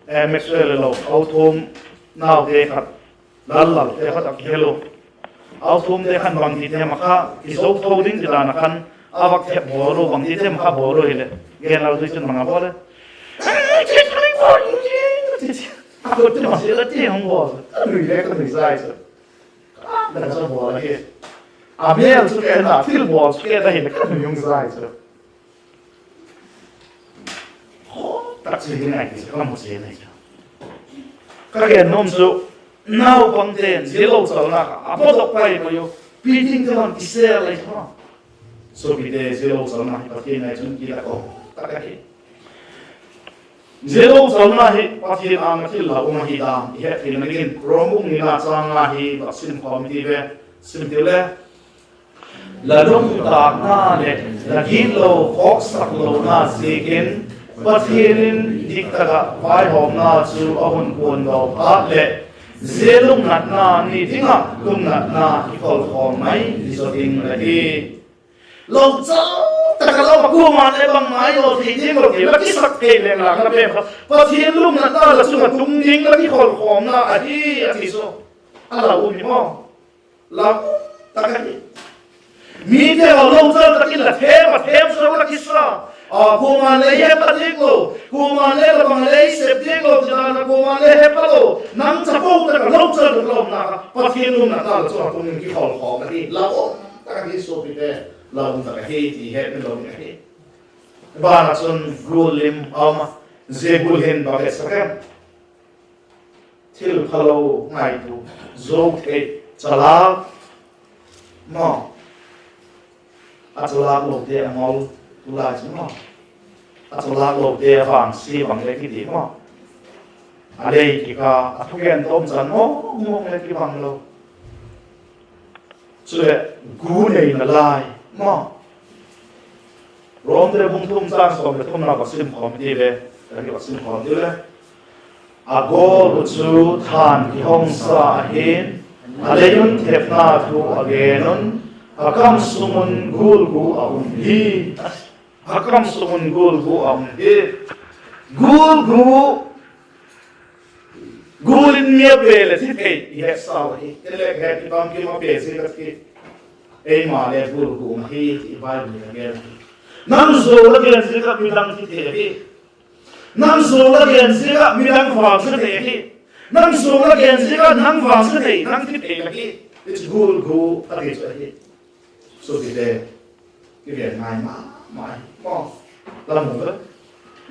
eh, Maxwell le lo, a u Thum naute khat, Lallal te khat a kihel u. A u Thum te khan bangti te ma kha kizo tho ding ti dan a khan, a vak thep bawl u, bangti te ma kha bawl u hileh, gen lo zui chun bang a bawl e, a khut chu ma sia la ti hung bawl, ka nui le ka nui zai chu. Ka sa bawl ahi. A mêl chu ke na, thil bawl chu ke na hileh ka nui hung zai chu. Khawk tak chu hi ngai ti chu ka mu chian ahi chu. Ka gen nuam chu, naupangte'n zia lo chalna kha a pawtdok pai pai u, pi ding te lam kisel ahi chu. Suapite, zia lo chalna hi Pathian ngai chun kilakhawm tak ahi. Zia lo chalna hi Pathian âng ah thil lau um ahi dan i hethiamna dingin Rom bung nina châng nga hi vak sim khawm i ti ve. Sim ti le, la nungtâkna leh la gitlo khawksak lona ziakin Pathian in diktak ah vaihawmna chu a hun puandaw phat leh, zia lungnatna ni ding ah lungnatna kikholkhawm mai hi zaw ding la hi. Lo chal tak a lo, kuama'n le bangma ei lo thei ding lo thei, la kisak thei leng la ka pen kha Pathian lungnatna la chung ah tung ding la kikholkhawmna ahi, a ti chu. A lau um hi maw? Lau tak ahi. Mite haw lo chal tak in la thêm a thêm zo la kisa. A, kuama'n le ei hepat ding lo, kuama'n le la bang le ei sep ding lo ti dan a, kuama'n le hepat lo, nang chapo tak a lo chal tak a la umna kha Pathian lungnatna la chung ah tung ding kikholkhawm ahi. Lau um tak ahi suapite, lau um tak ahi ti hetmil lo ding ahi. Ban ah chun gul lim a um a, zia gul hin bang hetsak em? Thil phalo ngaitua, zo thei, chalâk maw, a chalâk lote a ngol, tulai chu maw, a chalâk lote a vangsia bang le kiti maw, a lei kika, a thugen tawmchan mawng mawng le kibang lo. Chuleh, gu neina lai maw, Romte bung thum châng sawm leh thumna va sim khawm ti ve, ka hi va sim khawm ti le, a gual uh chu thân kihongsa ahi'n, a lei un thepna thu a gen un, a kam sung un gul gu a um hi. A kam sung un gul gu a um hi. Gul gu, gul in mi a pe leh thi thei i hetsau ahi. Te le het i bang kim a pe ziak a thi. Eima le gul gu um ahi ti Bible in a gen. Nang zuau la gen ziak ah midang thi thei ahi. Nang zuau la gen ziak ah midang vangsia thei ahi. Nang zuau la gen ziak ah nang vangsia thei, nang thi thei ahi. It's gul gu a ti chu ahi. Suapite, i gen ngai ma ma hi maw. La mu ve.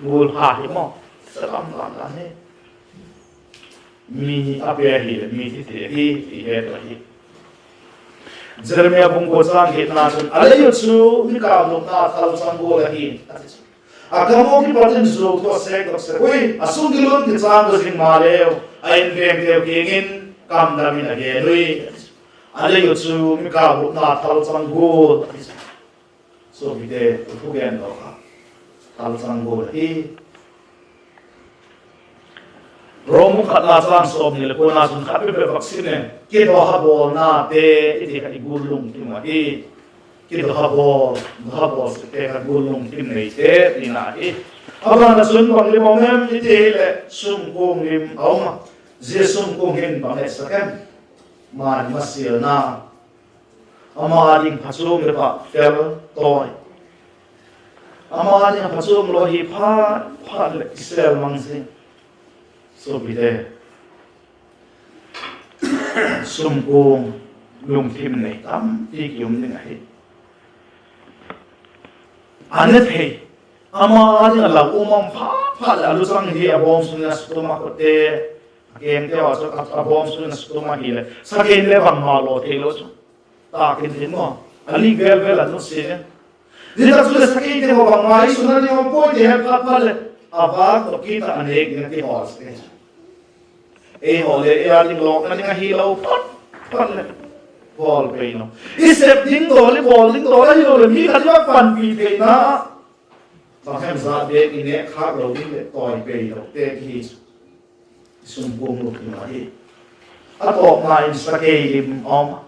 Gul ha hi maw, sa lam lam la hi. Mi a pe ahileh mi thi thei ahi ti het ahi. Jeremiah bung kua châng giatna chun, a lei uh chu mi kâplupna thalchang gual ahi, a ti chu. A kam ua kipat in zuau thu a sêkdok sek ui, a sung gil un kichâk dok zing maleu, a invêngteu kiang in kamdam in a gen ui. A lei uh chu mi kâplupna thalchang gual, a ti chu. Suapite, thugen lo kha thalchang gual ahi. Rom bung khatna châng sawmni leh kuana chun khat bep bep vak sim leng, kidokha bawlnate i ti kha i gul lungthim ahi. Kidokha bawl, dokha bawl sek te kha gul lungthim neite tina ahi. A ban ah chun bang lim a um em i ti leh sumkuang lim a um a. Zia sumkuang hin bang hetsak em? Mani masialna, ama ding phachuam bep ah fel tawi, ama ding phachuam lo hi phat phat leh kisêl mang zing. Suapite, sumkuang lungthim nei tampi ki um ding ahi. A ne thei, ama ding a lau um um phat phat leh a luchang hi a bawm sung in a sutum a, kote, a kengte haw chu a bawm sung in a sutum ahileh, sakei le bangma law theilo chu, tâk in tin maw, a lik vel vel a nusia. Zia tak chuleh sakeite haw bangma i sun a ding um puai ti het phat phat leh, a vâk tawh kit ah a nêk ding a kihawl sek ahi. Eihaw le ei â ding lawkna ding ahilo phat phat leh, hawl pei lo. I sep ding dawl, i bawl ding dawl ahilo leh mi khat i vak panpi theina, bang hem zat bêk i nêk khâk lo ding leh tawi pei lote kihi chu. Sumkuang lungthim ahi. A tawpna in sakei lim a um a.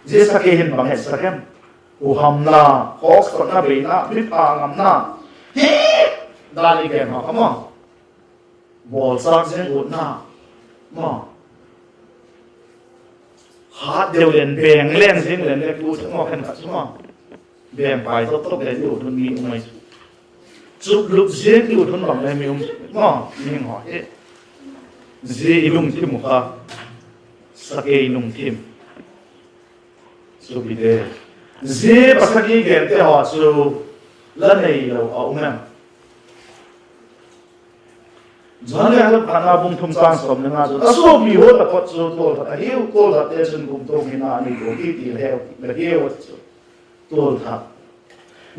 Zia Sakei hin bang hetsak em? Huhamna, khawksakna, beina, mipha ngamna, hi dan i gen haw kha maw. Bawlchâk ziang utna, maw. Hat deu leng beng leng ziang leng le ki ut maw, khenkhat chu maw. Beng pai tok tok leng ki ut hun mi um mai chu. Chuplup ziang ki ut hun bang le mi um maw, mihing haw hi. Zia i lungthim uh kha, Sakei lungthim chu hi de. Zia pasagi gente haw chu la neilo a um em? Johan lekhathot pakhatna bung thum châng sawm leh nga chun, a suapi haw taphot chu tualthat ahiu, tualthatte chun kumtuang hinna a nei uh hi ti la heu, la hiu a chu. Tualthat.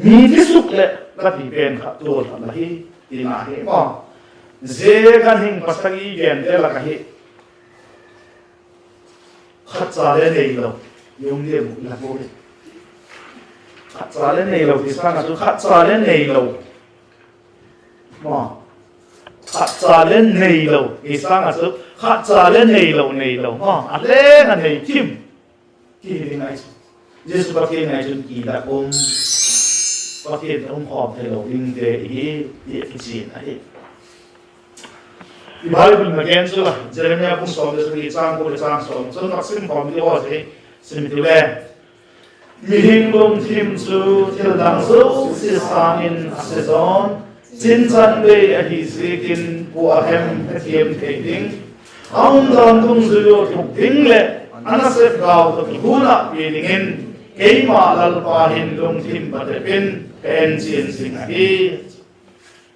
Mi thi suk leh la ti pen kha tualthat la hi, tina hi maw. Zia ganhing pasagi gente lak ah hi khatcha le neilo i um diam uh i lak ua hi. Khatcha le neilo ti sâng ah chu khatcha le neilo, khatcha le neilo ti sâng ah chu khatcha le neilo, neilo maw, a leng a nei thim ti hi ding ahi chu. Jesu Pathian ngai chun kidak um, Pathian a um khawm theilo dingte i hi, ti a kichian ahi. I Bible in a gen chu la, Jeremiah bung sawm leh sagi châng kua leh châng sawm chun a sim khawm di aw hi, sim i ti le. Mihing lungthim chu thil dang zosia sâng in a se zawn, chinchan bei ahi ziakin kua hem hethiam thei ding? A umdan dungzui ua thuk ding leh a nasep gau tawh kiguat ah pia dingin, keima Lalpa hin lungthim patep in ka en chian zing ahi.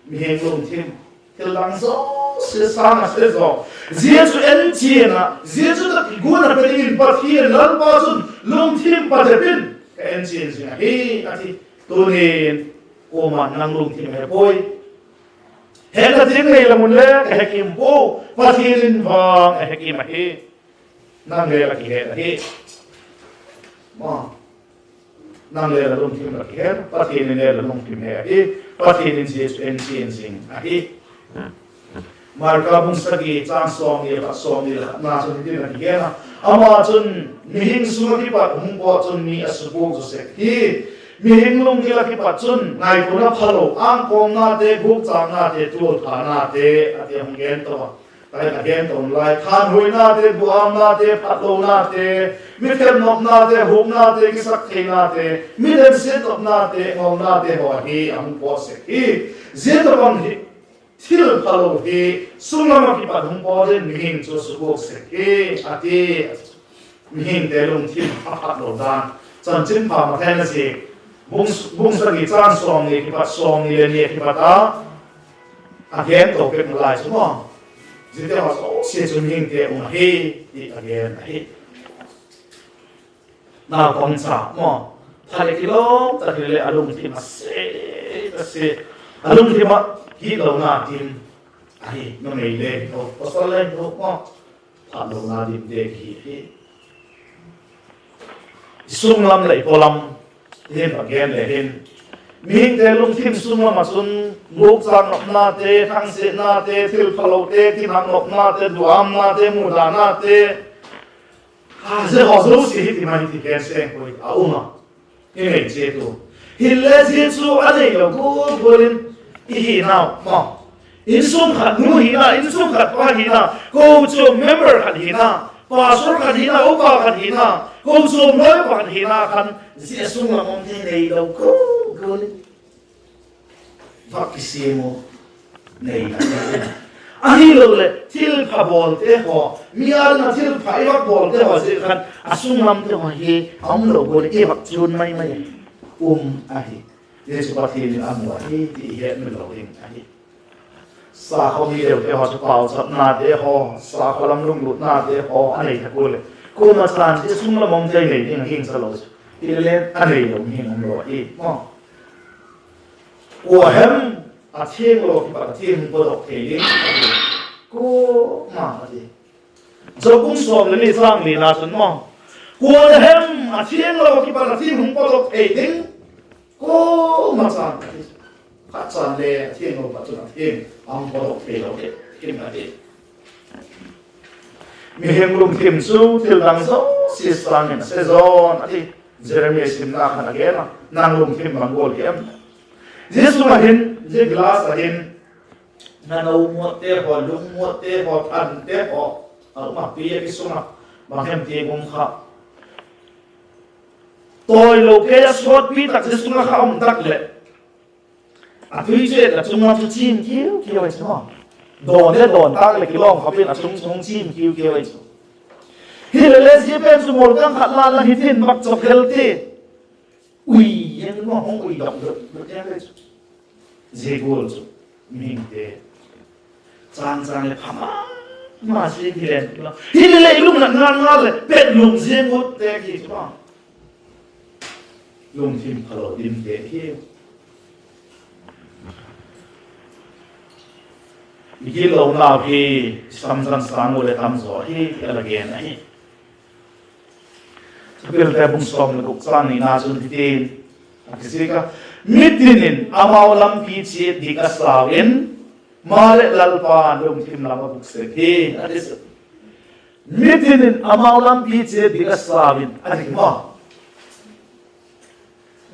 Mihing lungthim thil dang zosia sâng a se zaw, zia chu en chian ah, zia chu tawh kiguat ah pia dingin Pathian Lalpa chun lungthim patep in ka en chian zing ahi, a ti. Tunin kuama'n nang lungthim he puai. Hetna ding nei la mun le ka he kim pua, Pathian in vang a he kim ahi. Nang le la kihet ahi. Nang le la lungthim la kihet, Pathian in le la lungthim he ahi. Pathian in Jesu en chian zing ahi. Marka bung sagi châng sawmni leh khat, sawmni leh khatna chun hitin a kigen a: Ama chun, mihing sung ah kipat hung pawt chun mi a subuak zaw sek hi. Mihing lunggil ah kipat chun ngaituana phalo, angkawmnate, gukchâknate, tualthanate, a ti a hung gen to a. Ka in a gen to lai, thanhuainate, duâmnate, phatlonate, mi themnopnate, huknate, kisaktheinate, mi densiat nopnate, ngolnate haw hi a hung pawt sek hi. Zia tawhbang hi, thil phalo hi sunglam ah kipat hung pawt in mihing chu a subuak sek hi, a ti. Mihingte lungthim a phatlo dan, Chanchinpha Mathai na zik bung, bung sagi châng sawmni kipat, sawmni leh ni a kipat a, a gen to pek nalai chu maw, ziate haw zosia chu mihingte um ahi, ti a gen ahi. Naupangcha maw, pha leh kilawm tak hileh a lungthim a se, a se, a lungthim ah gitlona dim ahi. Numei le hi lo, pasal le hi lo maw, phatlona dimte hi hi. I sunglam leh i pawlam hin a gen le hin, mihingte lungthim sunglam ah chun gukchâk nopnate, thangsiatnate, thil phalote, kinâk nopnate, duâmnate, mudânate, zia haw zosia hi ti mai ti gen seng puai, a um a, i ngei chiat u. Hile zia chu a neilo gual gual in i hinau maw, insung khat nu hina, insung khat pa hina, kochuam member khat hina, pastor khat hina, upa khat hina, kochuam lawyer pakhat hina khan zia sunglam umte neilo gual gual in vak kisiam u, neilo. Ahiloleh thilpha bawlte haw, mi â ding ah thilpha i vak bawlte haw ziak khan a sunglamte haw hi a umlo gual in i vak chuan mai mai um ahi. Zia chu Pathian in a mu ahi ti i hetmil lo ding ahi. Sakhua mi deute haw chu pauchapnate haw, sakhua lam lunglutnate haw a nei thak ua leh, kuama chan zia sunglam umte nei ding a gingcha lo chu, hile a neilo mihing umlo ahi maw. Kua hem a thianglo kipat a thiang hung pawtdok thei ding? Kuama a ti. Job bung sawm leh ni châng nina chun maw, kua hem a thianglo kipat a thiang hung pawtdok thei ding? Kuama chan a ti. Khat chan le a thianglo pat chun a thiang a hung pawtdok theilo hi, hin a ti. Mihing lungthim chu thil dang zosia sâng in a se zaw a ti. Jeremiah simna khan a gen a, nang lungthim bang gual hi em? Zia sung ah hin, zia glass ah hin, nano muatte haw, lungmuatte haw, thante haw a um a, pi a ki sung a, bang hem ti um kha, tawilo kei a sawtpi tak zia sung ah kha um tak leh, a tui chu et a chung ah chu chim kiu kiu ahi chu maw. Dawn le dawn tâk leh kilawm khap in a chung chung chim kiu kiu ahi chu. Hilele zia pen chu mol kâng khat la la hi tin bak chawk hel ti. Ui, eng maw hung ui dok dok dok eng le chu. Zia gual chu mihingte châng châng leh pha ma ma zing hi len la. Hilele i lungnat ngal ngal leh pet lum ziang ut te ki chu maw. Lungthim phalo dimte hi. I gitlonau hi samzan sâng u leh tam zaw hi a la gen ahi. Thupilte bung sawm leh guk châng nina chun hitin a kizik a, mitin in amau lampi chiat dik a sau in, maleh Lalpa'n lungthim lam a bûk sek hi, a ti chu. Mitin in amau lampi chiat dik a sau in, a ti maw.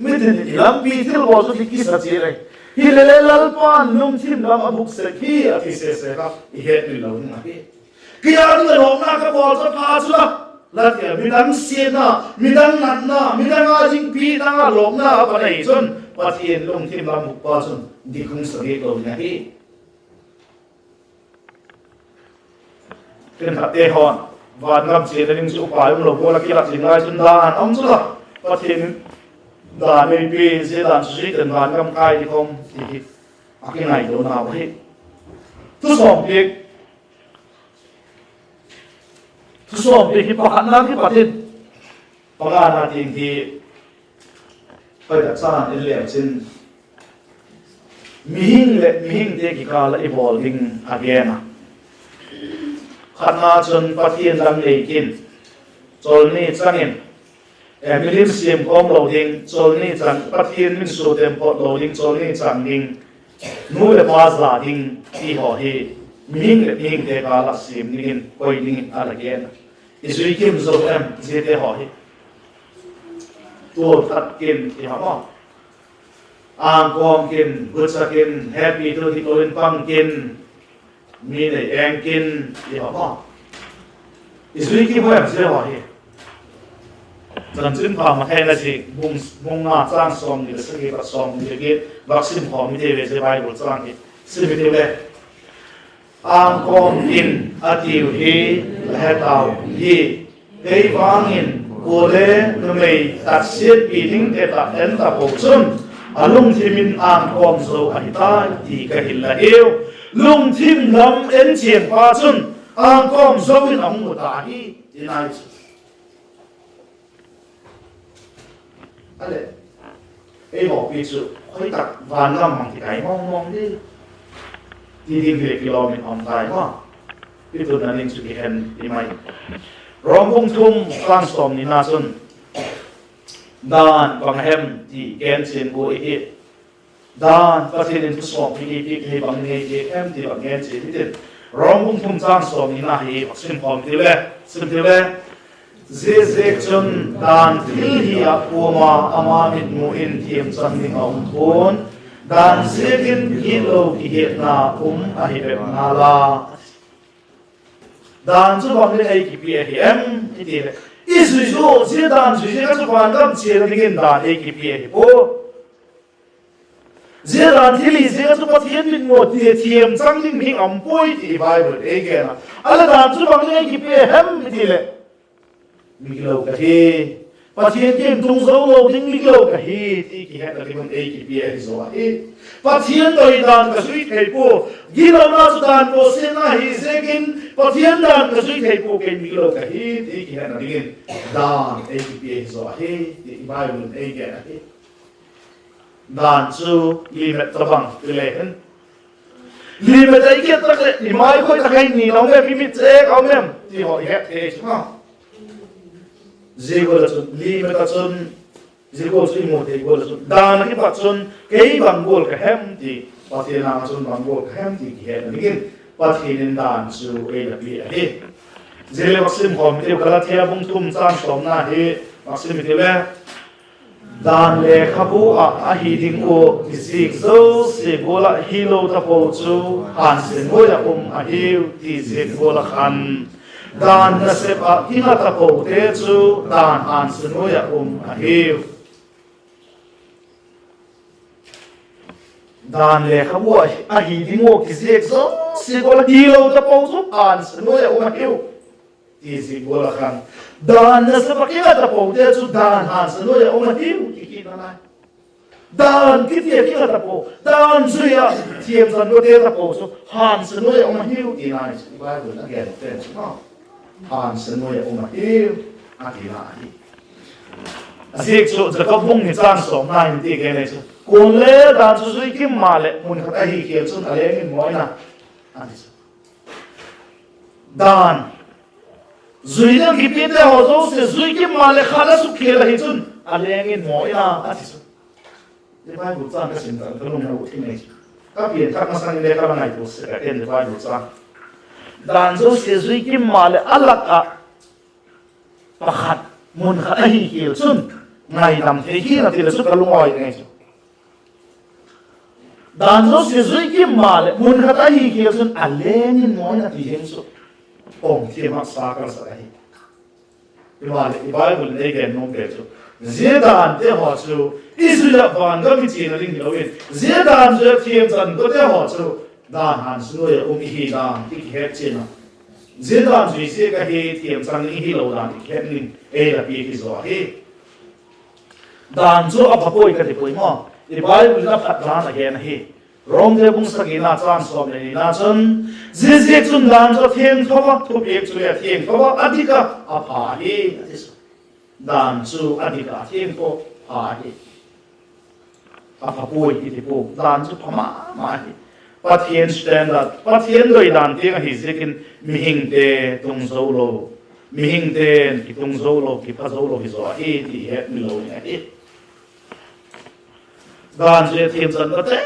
Mitin in i lampi thilbawl chu dik kisa chiat ahi. Hilele Lalpa'n lungthim lam a bûk sek hi a ti sese kha i hetmil lo ding ahi. Kei â ding ah lawkna ka bawl chu pha chu la, la ti a, midang siatna, midang natna, midang â ding pina, lawkna a pan ahi chun Pathian lungthim lam bûkpa chun dik hung sa diak lo ding ahi. Khenkhatte haw, vangam chiatna ding chu upa umlo gual ah kilat zing lai chun dan um chu la, Pathian dan ei pia, zia dan chu zui ten vangam kai ding um ti hi a kingaitua nau ahi. Thusawmpiak, thusawmpiak hi pakhatna kipat in pangana tiang hi, khoi tak chan in leu chin, mihing leh mihingte kikâl ah i bawl ding a gen a. Khatna chun Pathian dang nei kin, cholni chang in, eh, milim siam kawm lo ding, cholni chang, Pathian min suatem phot lo ding, cholni chang ding, nu leh pa za ding ti haw hi, mihing leh mihingte kâl ah siam dingin, koi dingin a la gen a. I zui kim zo em ziate haw hi? Tual that kin ti haw maw. Angkawm kin, gucha kin, hepi tu dik lo in pang kin, mi nei eng kin ti haw maw. I zui kim em zia haw hi? Chanchinpha Mathai na zik bung, bung nga châng sawmni leh sagi pat sawmni leh giat vak sim khawm hite ve zia Bible châng hi. Sim hite le. Angkawm in a tiu hi la he tau hi, kei vang in kuale numei tatsiatpi dingte tak en tapo chun a lungthim in angkawm zo ahi tai ti ka hil la hiu. Lungthim lam en chiangpa chun angkawm zo in a hung mu ta hi, ti nai chu. A leh, ei mawpi chu khoi tak vangam mang ti kai mawng mawng di, ti ding hi le kilawm in um tai maw. I tunna ding chu kihen i mai. Rom bung thum châng sawmnina chun, dan bang hem ti gen chian gua i hi. Dan Pathian in thusawmpi ei piak hi bang ding ei piak hem ti bang gen chian i tin. Rom bung thum châng sawmnina hi vak sim khawm tiu le, sim tiu le. Ziaziakchun, dan thil hi ah kuama ama mitmu in thiamchang ding a um pua'n, dan ziakin gitlo kihiatna um ahi bep ngal a. Dan chu bang ding ei kipia ahi em i ti leh, i zui zaw, zia dan zui ziak ah chu vangam chiana dingin dan ei kipia ahi pua. Zia dan thil hi ziak ah chu Pathian mitmu thiamchang ding mihing a um puai ti Bible ei gen a. A leh dan chu bang ding ei kipia hem i ti leh, migilo ka hi, Pathian kiang tung zo lo ding migilo ka hi ti kihetna ding un ei kipia ahi zaw ahi. Pathian doi dan ka zui thei pua, gilona chu dan pawsiatna hi ziakin Pathian dan ka zui thei pua, kei migilo ka hi ti kihetna dingin dan ei kipia ahi zaw ahi ti Bible in ei gen ahi. Dan chu limit tabang ti le hin, limit a i kiat tak leh i mai khoi tak ah hin ni a um em, i mit chêk a um em ti haw i het thei chu maw. Zia gual ah chun limit ah chun, zia gual chu i mu thei gual ah chun dan ah kipat chun kei bang gual ka hem ti, Pathian âng ah chun bang gual ka hem ti kihetna dingin Pathian in dan chu ei la pia ahi. Zia le vak sim khawm hitiu, Galatia bung thum châng sawmna hi vak sim hitiu le. Dan lekhabu ah ahi ding ua kizik zosia gual ah hilo tapo chu hânsia nuai ah um ahiu ti ziak gual ah khan, dan nasep ah kinga tapote chu dan hânsia nuai ah um ahiu. Dan lekhabu ah ahi ding ua kizik zosia gual ah hilo tapo chu hânsia nuai ah um ahiu ti ziak gual ah khan, dan nasep ah kinga tapote chu dan hânsia nuai ah um ahiu ti kina lai. Dan kiti ah kinga tapo, dan zui ah thiamchan guate tapo chu hânsia nuai ah um ahiu tina chu i Bible a gen pen chu ma, hânsia nuai ah um ahiu a tina ahi. A ziak chu Jakob bung ni châng sawmna in ti gen ei chu, kuale dan chu zui kim maleh mun khat ahi khial chun a leng in mawi na, a ti chu. Dan zui ding kipiakte haw zosia zui kim maleh khat a suk khial ahi chun a leng in mawi na, a ti chu. Zia Bible châng ka sim tak ka lungna uh thim ei chu, ka pian thak masang in le ka la ngaitua sek a, en zia Bible châng. Dan zosia zui kim maleh a lak ah pakhat, mun khat ahi khial chun ngaidam thei khin a ti le chu ka lungawi ngei chu. Dan zosia zui kim maleh mun khat ahi khial chun a leng in mawi na ti hing chu, pom thiam haksa ka la sak ahi. Himaleh i Bible in ei gen nuam pen chu, zia dante haw chu i zui ah vangam i chiana ding hilo in, zia dan zui ah thiamchan guate haw chu dan hânsia nuai ah um i hi dan i kihet chian a, zia dan zui ziak ahi thiamchan ding hilo dan i kihet ding ei la piak hi zaw ahi. Dan chu a pha puai ka ti puai maw. I Bible in a phat dan a gen ahi. Romte bung sagina châng sawm leh nina chun, ziaziakchun dan chu a thiangtho a, thupiak chu le a thiangtho a, a dik a, a pha hi, a ti chu. Dan chu a dik a, a thiangtho, pha hi. A pha puai i ti pua, dan chu pha ma ma hi. Pathian standard, Pathian doi dan tiang ahi ziakin mihingte tung zo lo, mihingte'n kitung zo lo, kipha zo lo hi zaw ahi ti hetmil lo ding ahi. Dan zui ah thiamchan guate,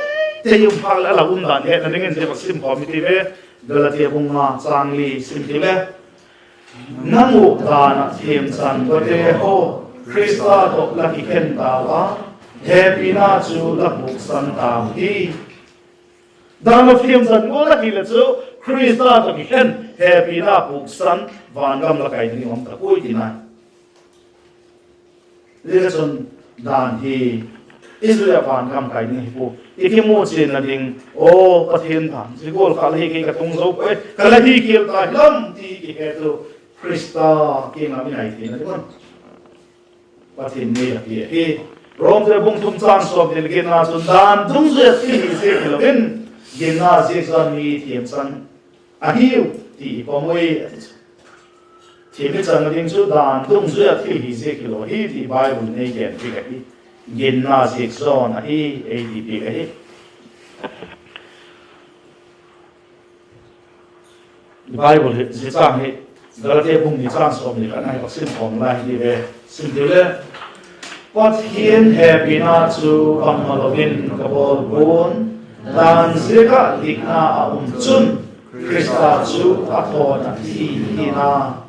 te um phâk leh a la um dan hetna dingin zia vak sim khawm i ti ve. Galatia bung nga châng li sim ti le. Nang uh dan ah thiamchan guate haw, Khrista tawh la kikhen tau a, hepina chu la puksan tau hi. Dan ah thiamchan gual la hileh chu Khrista tawh kikhen, hepina puksan, vangam la kai ding um ta puai tina. Zia chun dan hi i zui ah vangam kai ding hi pua, i kimuchianna ding, aw Pathian dan zia gual kha la hi kei ka tung zo puai, ka la hi khial ta hi lam ti kihet u, Khrista kiang ah i ngai theina ding un Pathian in ei la pia hi. Romte bung thum châng sawmni leh giatna chun dan dungzui ah thil hi ziak hilo in, ginna ziak zaw mi thiamchan ahiu ti i pom ui, a ti chu. Thil hi chan ding chu dan dungzui ah thil hi ziak hilo hi ti Bible in ei gen piak ahi. Ginna ziak zaw ahi, ei ti piak ahi. Bible hi, zia châng hi, Galatia bung ni châng sawmni khat ngai vak sim khawm lai hi ve. Sim ti le, Pathian hepina chu bangmalo in ka bawl pua'n, dan ziak ah dikna a um chun Khrista chu a thawn a thi hi na.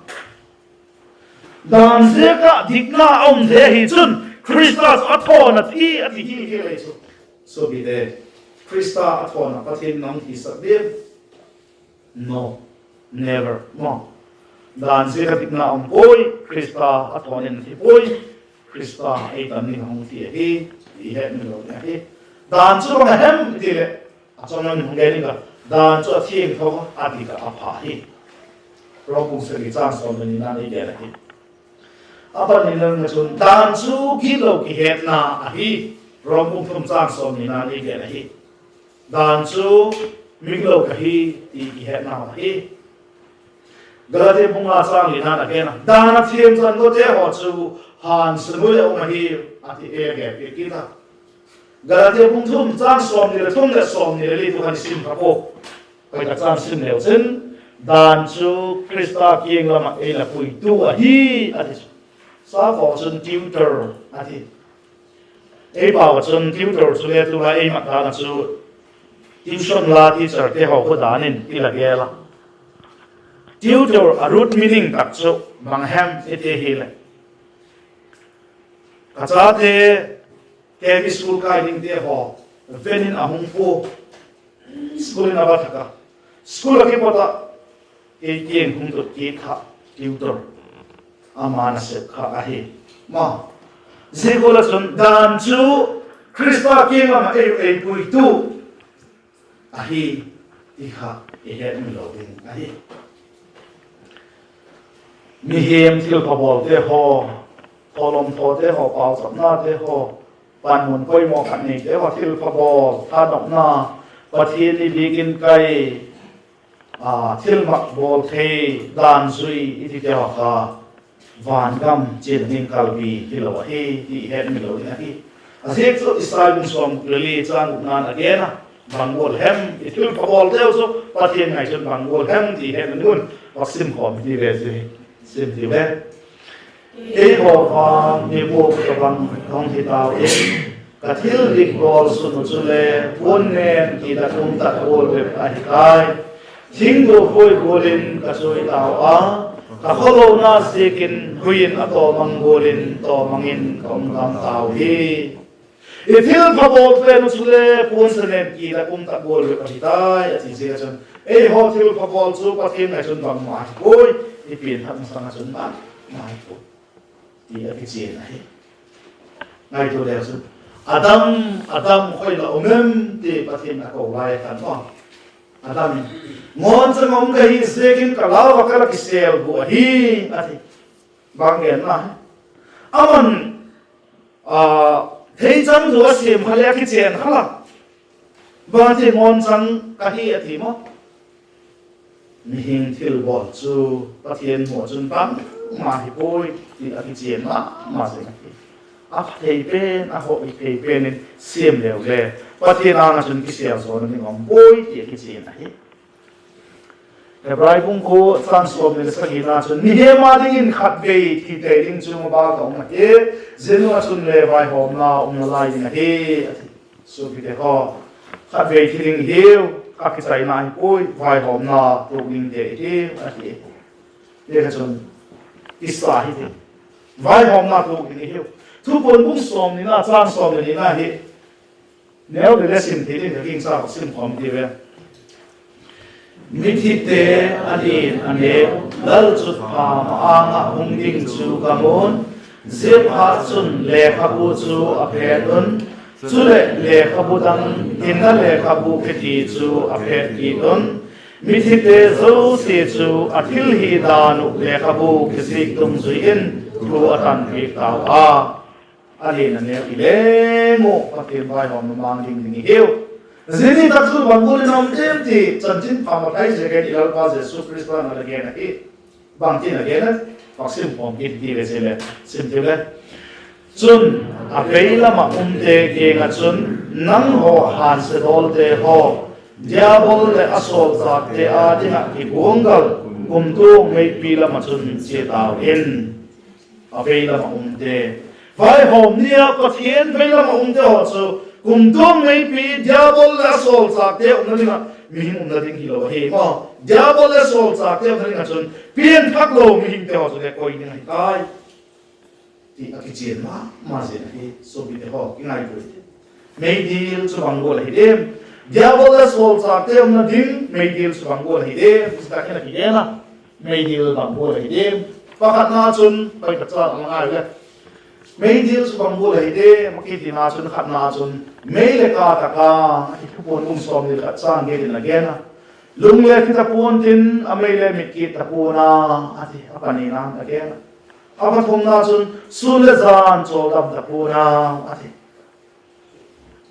Dan ziak ah dikna a um thei ahi chun Khrista chu a thawn a thi a ti hi hi lei chu. Suapite, Khrista a thawn ah Pathian in a hung thisak diam? No, never, maw. Dan ziak ah dikna um puai, Khrista a thawn in a thi puai. Khrista ei tan ding a hung thi ahi, ti hetmil lo ding ahi. Dan chu bang a hem ti leh, a chawm lam in hung gen ing ka, dan chu a thiangtho a, a dik ah, a pha hi. Rom bung sagi châng sawm leh nina ei gen ahi. A panina chun dan chu gitlo kihetna ahi. Rom bung thum châng sawmnina ei gen ahi. Dan chu mi gitlo ka hi ti kihetna ahi. Galatia bung nga châng lina a gen a, dan a thiamchan guate haw chu hânsia nuai ah um ahi, a ti e gen piak kit a. Galatia bung thum châng sawmni leh thum leh sawmni leh li tu khan i sim kha pua. Hoi tak chan sim leu chin, dan chu Khrista kiang lam ah ei la puitu ahi, a ti chu. Sap haw chun tutor a ti. Ei pau ah chun tutor chu le tulai ei mat dan ah chu tuition la teacherte haw khu dan in i la gel a. Tutor a root meaning tak chu bang hem i ti hileh, ka chate K B school kai dingte haw, van in a hung pua, school in a va thak a, school a kipat ah kei tiang hung tut kit kha tutor, ama nasep kha ahi. Ma, zia gual ah chun dan chu Khrista kiang lam ah ei, ei puitu ahi ti kha i hetmil lo ding ahi. Mihing thilpha bawlte haw, thawlawm thawte haw, pauchapnate haw, panmun poimaw khat neite haw, thilpha bawl, thanopna, Pathian ni bik in kai, thilmak bawl thei, dan zui i tite haw kha van gam chian ding kalbi hilo ahi ti i hetmil lo ding ahi. A ziak chu Isai bung sawm leh li chang gukna'n a gen a, bang gual hem, i thilpha bawlteu chu Pathian ngaichun bang gual hem ti i hetmil un, vak sim khawm ti ve si, sim ti ve. Ei haw vang mi buak tawhbang hung hi tau in, ka thil dik bawl sun uh chule puan nen kit ah um tak gual bep ahi tai. Thingduakhuai gual in ka chuai tau a, ka khawlona ziakin hui in a tawmang gual in tawmang in ka um gam tau hi. I thilpha bawl pen uh chule puan sa nen kit ah um tak gual bep ahi tai a ti ziak ah chun, ei haw thilpha bawl chu Pathian ngaichun bangma hi puai, i pianthak masang ah chun bangma hi puai ti a kichian ahi. Ngaitua leu chun, Adam, Adam, khoi la um em? ti Pathian a ko lai khan, Adam, ngawnchang um ka hi ziakin ka lau ah ka la kisêl uh ahi, a ti. Bang genna hi? Aman theichang zaw a siam kha leh a kichian kha la, bang ti, ngawnchang ka hi a ti maw? Mihing thilbawl chu Pathian mu ah chun bangma hi puai ti a kichian ma ma zing ahi. A pha thei pen, a hawk thei pen in siam leu le, Pathian âng ah chun kisêl zawna ding um puai ti a kichian ahi. Hebrai bung kua chang sawmni leh sagina chun, mihing â dingin khatvei thi tei ding chu maban a um ahi, zia nung ah chun le vaihawmna um nalai ding ahi, a ti. Suapite haw, khatvei thi ding i hiu, a kichaina hi puai, vaihawmna tuak dingte i hiu, a ti. Zia kha chun kisa hi ti, vaihawmna tuak ding i hiu. Thupuan bung sawmnina chang sawm leh nina hi neu le le sim thei ding ka gingcha, sim khawm ti ve. Mithite a lian a neu lalchutpha ma-âng ah hung ding chu ka mu'n, ziaphatchun lekhabu chu a phet un, chuleh lekhabu dang, Hinna lekhabu kiti chu a phet kit un. Mithite zosia chu a thil hi dan uh lekhabu kizik dungzui in thu a tanpiak tau a. A lian a neu i leng uh Pathian vaihawmna mang ding ding i hiu. Zia ni tak chu bang gual in a um diam ti chanchinpha Mathai ziak in i Lalpa Jesu Khrista'n a la gen ahi. Bangtin a gen a, vak sim khawm kit ti ve sile, sim ti le. Chun, a vei lam ah umte kiang ah chun, nanghaw hânsia dawlte haw, Diabol leh a sawlchâkte â ding ah kiguanggal kumtuang meipi lam ah chun chia tau in. A vei lam ah umte, vaihawm ni ah Pathian vei lam ah umte haw chu kumtuang meipi, Diabol leh a sawlchâkte umna ding ah mihing umna ding hilo ahi maw. Diabol leh sawlchâkte umna ding ah chun pianthak lo mihingte haw chu le koi ding ahi tai ti a kichian ma ma zing ahi. Suapite haw, kingaitua i ti, meidil chu bang gual ahi diam? Diabol leh sawlchâkte umna ding meidil chu bang gual ahi diam? Zia tak hin a kigen a, meidil bang gual ahi diam? Pakhatna chun, hoi tak chan a ngai le, meidil chu bang gual ahi diam a kitina chun, khatna chun mei leh kâ tak a, a ti. Thupuan bung sawmni leh khat chang giat in a gen a, lung le thi ta pua'n tin, a mei le mit kit ta pua'n a, a ti. A panina a gen a, a pathumna chun sûn leh jan chawldam ta pua'n a, a ti.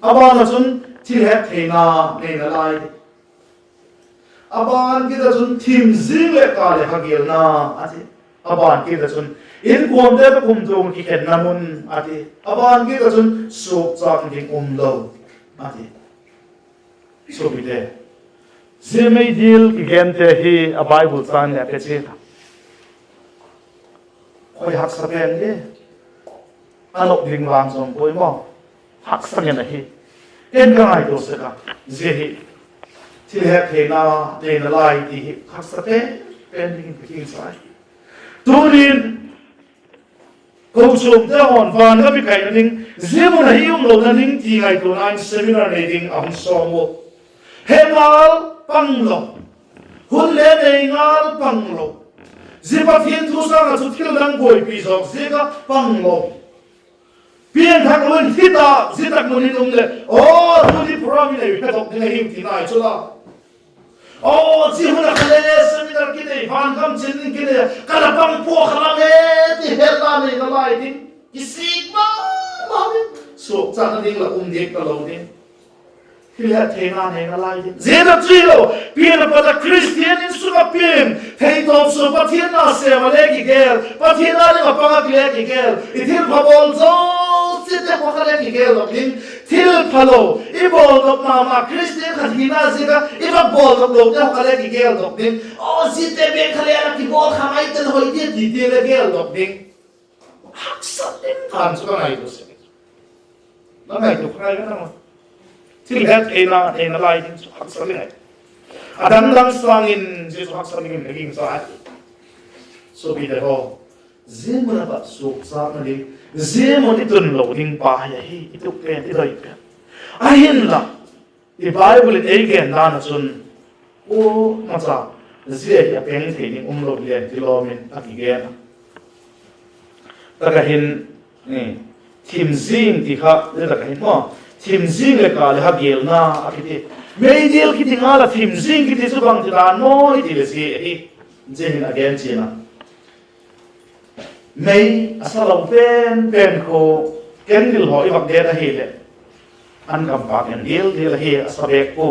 A ban ah chun thil hettheina nei nalai ti. A ban kit ah chun thim zing leh kâ leh hagialna, a ti. A ban kit ah chun inkuante tawh kumtuang kikhenna mun, a ti. A ban kit ah chun suakchâk ding um lo, a ti. Suapite, zia meidil kigente hi a Bible chang in a pe chiat a, khoi haksa pen di, a nop ding vang zong puai maw. Haksa ngen ahi. Ken ka ngaitua sek a, zia hi thil hettheina nei nalai ti hi haksa pen pen dingin ka kingsai. Tunin kochuamte haw'n van gam i kaina ding, zia mun ah i umlona ding ti ngaituana in seminar nei ding a hung sawm u. He ngal pang lo, hun le nei ngal pang lo, zia Pathian thu sâng ah chu thil dang buaipi zawk ziak ah pang lo, piangthak lo in thi ta, zia tak mun in um leh, aw, tuni program i nei phedok ding ahiu ti nai chu la. Aw, zia hun ah kha le seminar kinei, van gam chian ding kinei a, ka la pang pua kha la e ti hetna neina lai ding, kisik ma ma ding, suakchatna ding la um diak talo ding. Thil hettheina neina lai ding. Zia tak chu hilo, pian a pat ah Khristian insung ah pian, theitawp sua Pathian na sêm a le kigel, Pathian â ding ah pang a kile kigel, i thilpha bawl zosia te haw kha le kigel dok ding. Thilphalo i bawldok ma ma, Khristian khat hina ziak ah i va bawldok lote haw kha le kigel dok ding. Aw, ziate bek kha le a kibawl kha mai ten hoi dia ti ti le gel dok ding. Haksa ding khan chu ka ngaitua sek. La ngaitua kha ngai ka na ma. Thil hettheina neina lai ding chu haksa ding ahi. A dang dang sâng in zia chu haksa dingin ka gingcha ahi. Suapite haw, zia mun ah pat suakchatna ding, zia mun i tun lo ding pa hi ahi i tup pen, i doi pen. Ahinla, i Bible in ei gen dan ah chun, u, macha, zia hi a peng thei ding um lo leh ti lawm in a kigen a. Tak ah hin, thim zing ti kha, zia tak ah hin maw, thim zing leh ka leh ha gelna a kiti. Meidil kiti ngal ah thim zing kiti chu bangti dan maw i ti leh zia ahi. Zia hin a gen chian a, mei a sa lo pen pen khu, candle haw i vak det ahileh, an kampâk en dil dil ahi a sa bek khu.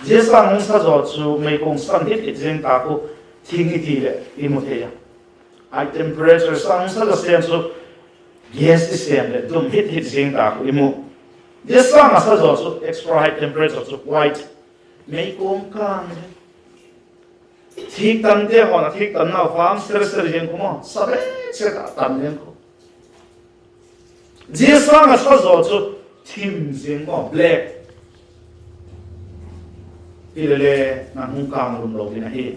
Zia sâng hung sa zaw chu meikuang san hit hit zing ta khu, thing i ti leh i mu thei a. High temperature sâng sa zaw sêm chu, gas i sêm leh dum hit hit zing ta khu i mu. Zia sâng a sa zaw chu extra high temperature chu white, meikuang kâng, thîk tante haw'n a thîk tannau vang ser ser zing khu maw, sa bek sek a tan zing khu. Zia sâng a sa zaw chu thim zing maw, black. Hilele, nang hung kânglum lo ding ahi.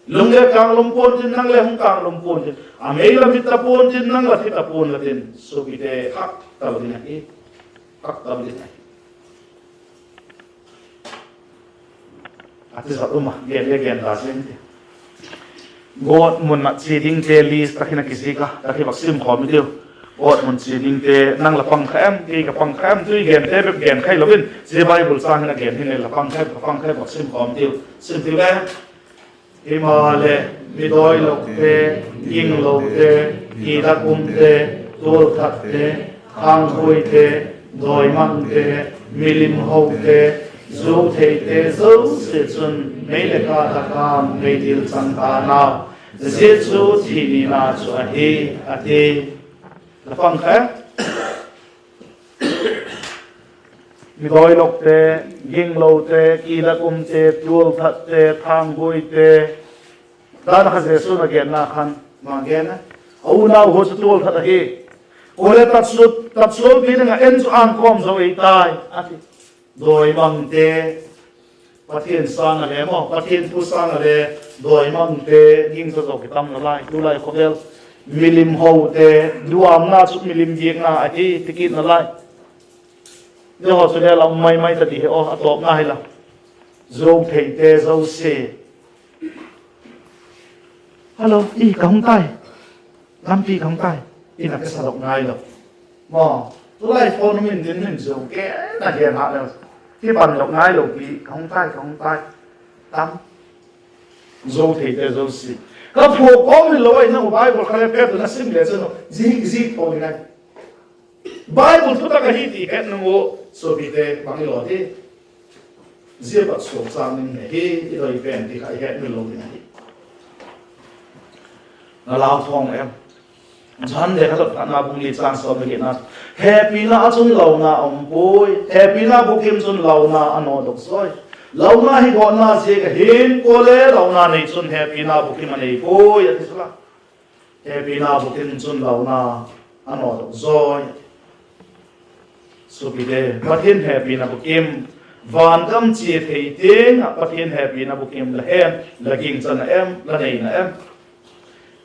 Lung le kânglum pua'n tin, nang le hung kânglum pua'n tin, a mei la mit ta pua'n tin, nang la thi ta pua'n la tin, suapite, hak ta lo ding ahi. Hak ta lo ding ahi. A ti zat um a, gen le gen ta zing ti. Gawtmun ah chia dingte list tak hin a kizik a, tak hi vak sim khawm i tiu. Gawtmun chia dingte, nang la pang kha em, kei ka pang kha em, tu i gente bep gen kha hilo in, zia Bible châng hin a gen hin le la pang kha em, ka pang kha em, vak sim khawm tiu. Sim tiu le. Himaleh, midawilokte, ginglote, kidak umte, tualthatte, thanghuaite, dawimangte, milimhote, zuautheite zosia chun mei leh kât ah kâm meidil chang ta'n au; zia chu thi nina chu ahi, a ti. La pang kha em? Midawilokte, ginglote, kidak umte, tualthatte, thanghuaite, dan a kha Jesu'n a genna khan, ma gen a, a unau haw chu tualthat ahi. Kuale tatsualpi ding ah en chu âng kawm zo ei tai, a ti. Dawimangte, Pathian sâng a le maw, Pathian thu sâng a le, dawimangte gingcha zaw kitam nalai tulai khawvel. Milimhote, duamna chu milim biakna ahi ti kit nalai. Zia haw chu le la um mai mai ta di hi aw, a tawpna hi la. Zuautheite zosia, hello, i ka hung tai, lampi ka hung tai, in a kisadok ngai lo. Maw, tulai phone um intin min zuau ke na gen ha le, kipandok ngai lo pi, ka hung tai, ka hung tai, tam. Zuautheite zosia, ka phuak kawm hilo ahi nau, Bible kha le pet na sim le chun, zik zik tho ding ahi. Bible thutak ahi ti het nung u, suapite, bang i law di? Zia pat suakchat ding hi i doi pen ti kha i hetmil lo ding ahi. Na lau thawng em? Johan lekhathot khatna bung li châng sawm leh giatna, hepina ah chun launa um puai, hepina bukim chun launa a nawdok zawi. Launa hi gawtna ziak ahi'n, kuale launa nei chun hepina bukim a nei puai, a ti chu la. Hepina bukim chun launa a nawdok zawi. Suapite, Pathian hepina bukim, Vangam chia thei tiang ah Pathian hepina bukim la hem, la gingchan a em, la neina em?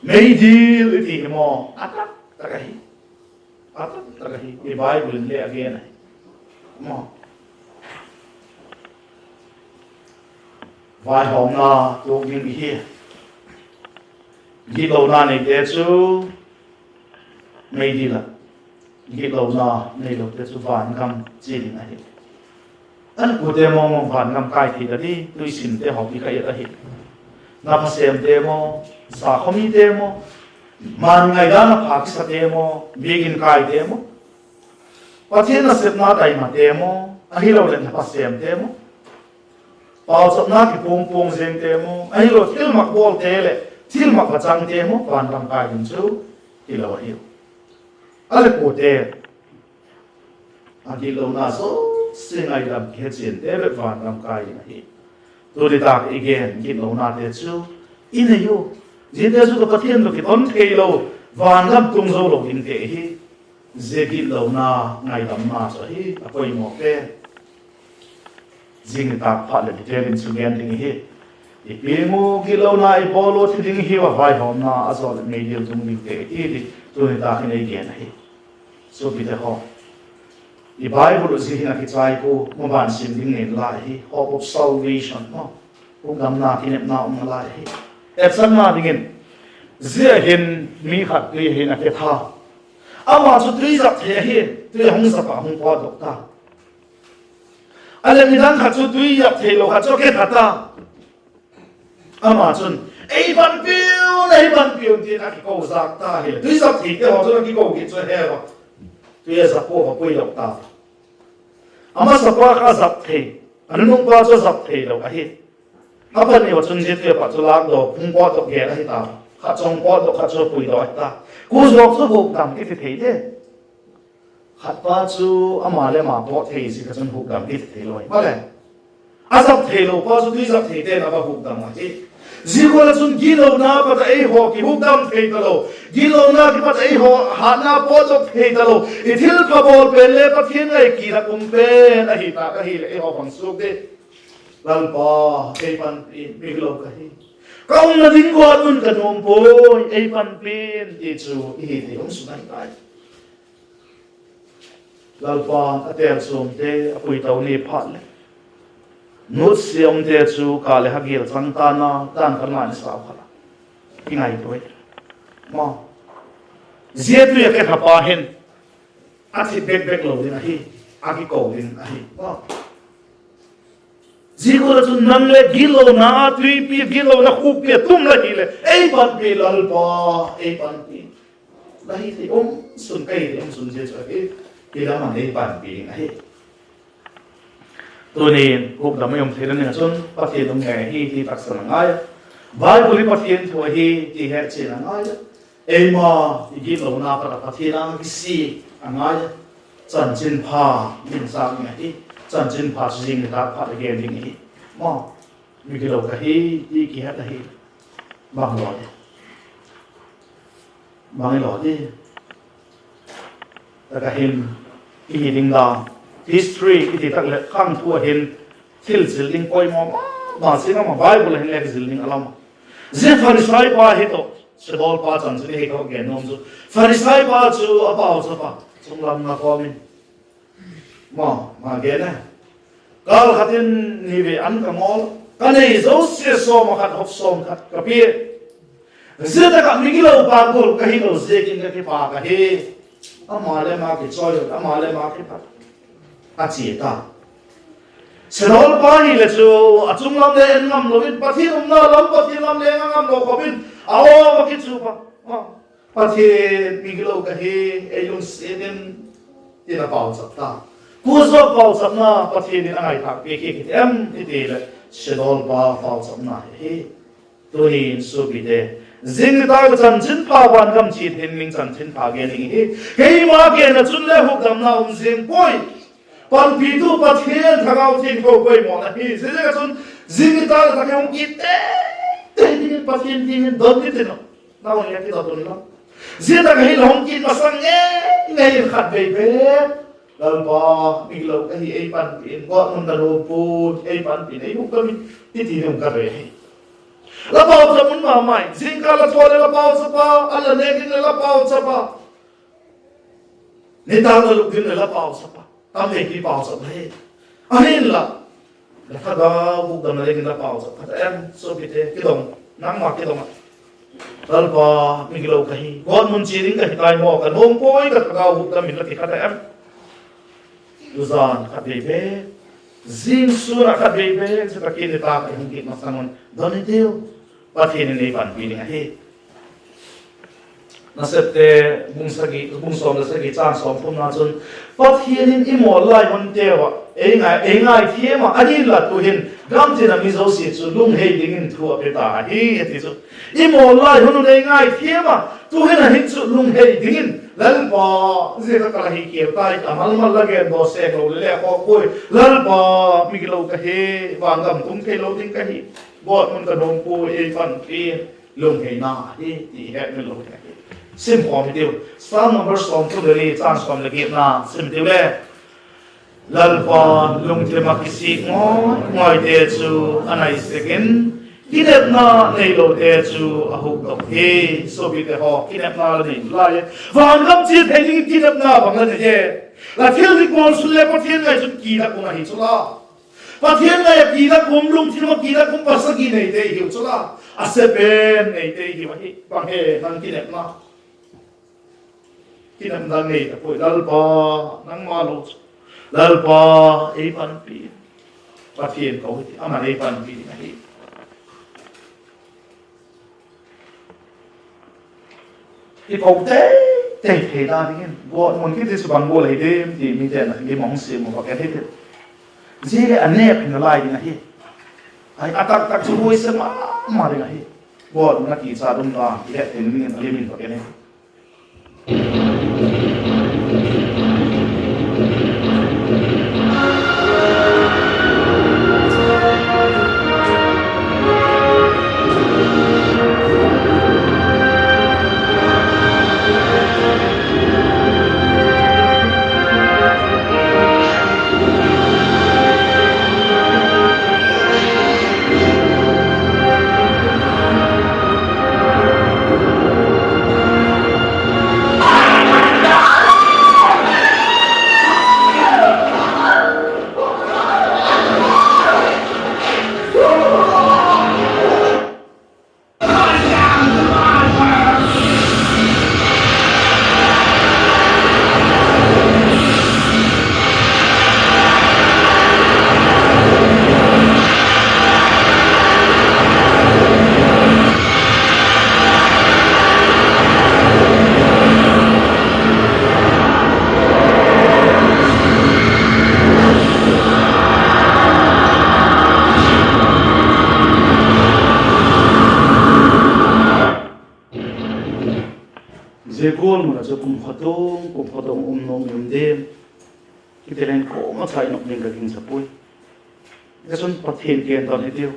Meidil i ti hi maw, a tak tak ahi. A tak tak ahi, i Bible in le a gen ahi. Maw, vaihawmna tuak ding i hi. Gitlona neite chu meidil ah, gitlona neilote chu vangam chia ding ahi. A la kuate maw, maw vangam kai thei ta di, tuisimte haw ti kha et ahi. Na pha sêmte maw, sakhaw mite maw, man ngaidan a pha kisate maw, biakin kaite maw, Pathian nasepna taimate maw, ahiloleh na pha sêmte maw, pauchapna kipuang puang ziangte maw, ahilo thilmak bawlte leh thilmak a changte maw, vangam kai ding chu hilo ahiu. A la kuate, a gitlona zosia ngaidam kihechiante bep vangam kai ding ahi. Tuni tak i gen gitlonate chu i nei u. Ziate chu ka Pathian tawh kiton theilo, vangam tung zo lo dingte hi. Zia gitlona ngaidamna chu ahi a poimaw pen. Zing nitâk phat leh detail in chu gen ding i hi. I piang u gitlona i bawl u thi ding i hiu a, vaihawmna a zaw leh meidil tung dingte i hi ti tuni tak in ei gen ahi. Suapite haw, i Bible uh zia hin a kichai pua, maban sim ding nei nalai hi, hope of salvation maw, hukdamna kinepna um nalai hi. Etsakna dingin, zia hin mi khat tui hin a ketha. Ama chu tui zap thei ahi, tui a hung zap ah hung pawtdok ta. A leh midang khat chu tui zap theilo khat chu a ketha ta. Ama chun, ei panpi'n, ei panpi'n, ti'n a kiko zak ta hileh, tui zap theite haw chun a kiko kit chu a he a, tui a zap ua va puidok ta. A masapa kha a zap thei, a nunungpa chu a zap theilo ahi. A pani ua chun zia tui a pat chu lâkdok, hung pawtdok gel ahi ta. Khat chu hung pawtdok, khat chu a puidok ahi ta. Kua zawk chu hukdam kiti thei de? Khatpa chu ama leh ama pawt thei ziak a chun hukdam kiti theilo ahi. Maleh, a zap theilo pa chu tui zap theite'n a va hukdam ahi. Zia gual ah chun gitlona pat ah ei haw kihukdam thei talo, gitlona kipat ah ei haw hatna pawtdok thei talo, i thilpha bawl pen le Pathian ngai kit ah um pen ahi tak ahileh ei haw hon suak di. Lalpa, ei panpi'n, migilo ka hi. Ka umna ding gual un ka nuam puai, ei panpi'n, ti chu i hi ti um sun ahi tai. Lalpa'n a têl chuamte a puito ni phat leh, nutsia umte chu ka leh ha gil chang ta na, dan khan ngai sau kha la, i ngaitua i. Maw, zia tui a ketha pa hin a thi bek bek lo ding ahi, a kiko ding ahi. Maw, zia gual ah chun nang leh gitlona a tuipi, gitlona khukpi a tum la hileh, ei panpi Lalpa, ei panpi. La hi ti um sun, ka hi ti um sun zia chu ahi, hi lam ah ei panpi ding ahi. Tuni'n hukdam i um theina ding ah chun Pathian um ngei ahi ti taksan a ngai a. Bible hi Pathian thu ahi ti hetchian a ngai a. Eima i gitlona pat ah Pathian âng kisia a ngai a. Chanchinpha ding sâng ahi. Chanchinpha chu zing nitâk phat a gen ding ahi. Maw, migilo ka hi ti kihet ahi. Bang lo di? Bang i lo di? Tak ah hin, i hi ding dan, history i ti tak leh khangthu ah hin thil zil ding poimaw ma ma zing a, ma Bible ah hin le zil ding a lam a. Zia Pharisai pa hi tawh, Sedawlpa chanchin hi ka gen nuam chu, Pharisai pa chu a pauchap a, chunglam na kawm in, maw, ma gen a, kâl khat in ni vei an ka mawl, ka nei zosia sawm ah khat hop sawm khat ka pia. Zia tak ah migilopa gual ka hilo ziakin ka kipâk ahi. Ama leh ama kichawi, ama leh ama kiphat, a chia ta. Sedawlpa hile chu, a chunglam le en ngamlo in, Pathian umna lam, Pathian lam le en ngamlo khop in, a awm ah kichup a, Pathian, migilo ka hi, ei lungsiat in, ti'n a pauchap ta. Kua zaw pauchapna Pathian in a ngaithâk piak hi kiti em i ti leh, Sedawlpa pauchapna hi ahi. Tuni'n suapite, zing nitâk ah chanchinpha, vangam chiat hin ding chanchinpha gen ding hi. Keima gen ah chun le hukdamna um zing puai. Panpitu Pathian Thagau Thiangtho poimaw ahi. Ziaziak ah chun zing nitâk ah tak hung kit tei tei dingin Pathian kiang in don kit in, nau ni a kidot un la. Zia tak ah hin hung kit masang ngei ngei in khatvei bep Lalpa, migilo ka hi, ei panpi in, gawtmun ka nuam puai, ei panpi in, ei hukdam in, i ti ding ka ve hi. La pauchap mun ma mai, zingkal la thaw leh la pauchap a, an la nêk ding leh la pauchap a, nitâk la lût ding leh la pauchap a, tam vei ki pauchap la hi. Ahinla, la thagau hukdamna dingin la pauchap kha ta em? Suapite, kidong, nangma kidong ah, Lalpa, migilo ka hi, gawtmun chia ding ka hi tai maw, ka nuam puai, ka thagau hukdam in, la ti kha ta em? Tuzan khatvei bêk, zing sûn ah khatvei bêk, zia tak in nitâk i hung kit masang un don i tiu, Pathian in ei panpi ding ahi. Nasepte bung sagi, bung sawm leh sagi, châng sawmthumna chun, Pathian in i mawl lai hunte uah ei ngai, ei ngaithiam ah, ahinla tu'hin gamtin a mi zosia chu lunghei dingin thu a pe ta ahi, a ti chu. I mawl lai hun un ei ngaithiam ah, tu'hin a hin chu lunghei dingin, Lalpa, zia kha ka la hi kial tai, a malmal la gen daw seng lo leh le khawk puai. Lalpa, migilo ka hi, vangam tung theilo ding ka hi, gawtmun ka nuam puai, ei panpi in, lungheina hi, ti i hetmil lo ding ahi. Sim khawm i tiu. Psalm number sawmthum leh li, châng sawm leh giatna sim i tiu le, Lalpa'n lungthim ah kisik ngawi ngawite chu a nai sek in, kinepna neilote chu a hukdok hi. Suapite haw, kinepna la nei lai, vangam chia thei ding kinepna bang la nei e? La thil dik bawl sun leh Pathian ngai chun kidak um ahi chu la. Pathian ngai ah kidak um, lungthim ah kidak um, pasagi neite i hiu chu la. A sepen neite i hiu ahi. Bang he nang kinepna? Kinepna nei ta puai, Lalpa, nangma lo chu. Lalpa, ei panpi in. Pathian ko hi ti, ama'n ei panpi ding ahi. I ko tei tei theina dingin, gawtmun kiti chu bang gual ahi diam ti mite'n a lim a hung siam uh vak en hi ti. Zia leh a nêp hi nalai ding ahi. Ai, a taktak chu huaise ma ma ding ahi. Gawtmun a kicha dum dan i het theina dingin a lim in vak en hi. Zia gual mun ah chu kumtuang, kumtuang um nuam i um diam? Kiti leng kuama chai nop ding ka gingcha puai. Zia chun Pathian gendon hi tiu.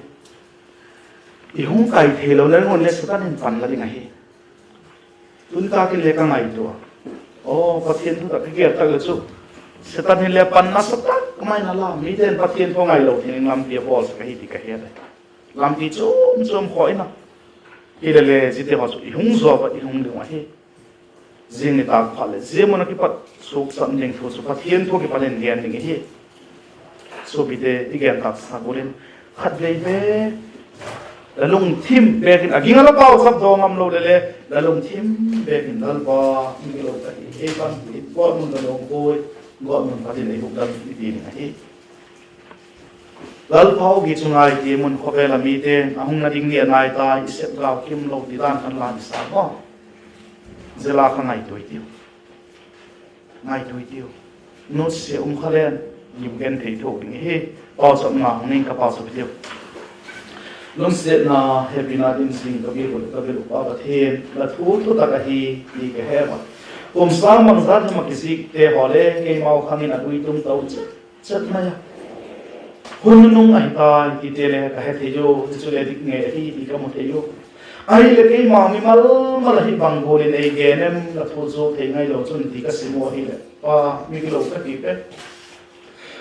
I hung kai theilona ding un le Setan in pan la ding ahi. Tuni tak in le ka ngaitua a, aw, Pathian thu tak ka gel tak leh chu, Setan in le pan nasa tak mai in a la, mite'n Pathian thu ngailo thei ding lampi a bawlsak ahi ti ka he a. Lampi chuam chuam khaw in a, hilele ziate haw chu i hung zawp ah i hung ding uh ahi. Zing nitâk phat leh zia mun ah kipat suakchan ding thu chu Pathian thu kipat in gen ding ahi. Suapite, i gen tâksa gual in, khatvei bêk, la lungthim bêk in, a ging ah la pauchap daw ngamlo leh le, la lungthim bêk in, Lalpa, migilo ka hi, ei panpi in, gawtmun ka nuam puai, gawtmun pat in ei hukdam in, i ti ding ahi. Lalpa, gi chu ngai ti mun, khawvel a mite'n a hung na ding ni a nai tai, i sep gau kimlo ti dan khan la i sa maw. Zia la kha ngaitua i tiu. Ngaitua i tiu. Nutsia um kha leng, gim genthei thuak ding hi. Pauchapna hung ning ka, pauchap i tiu. Lungsiatna, hepina dim zing ka biak uh, ka biak uh Pa Pathian, la thu thutak ahi ti ka he a. Kum sâng bangzat hem ah kizikte haw le keimau khang in a dui tung to chet chet mai a. hun nung ahi tai ti te le ka he thei u, ti chu le dik ngei ahi ti ka mu thei u. Ahileh keima mimal mal ahi bang gual in ei gen em, la thu chu thei ngailo chun ti ka sim u ahileh, Pa, mi gilo ka ti pe.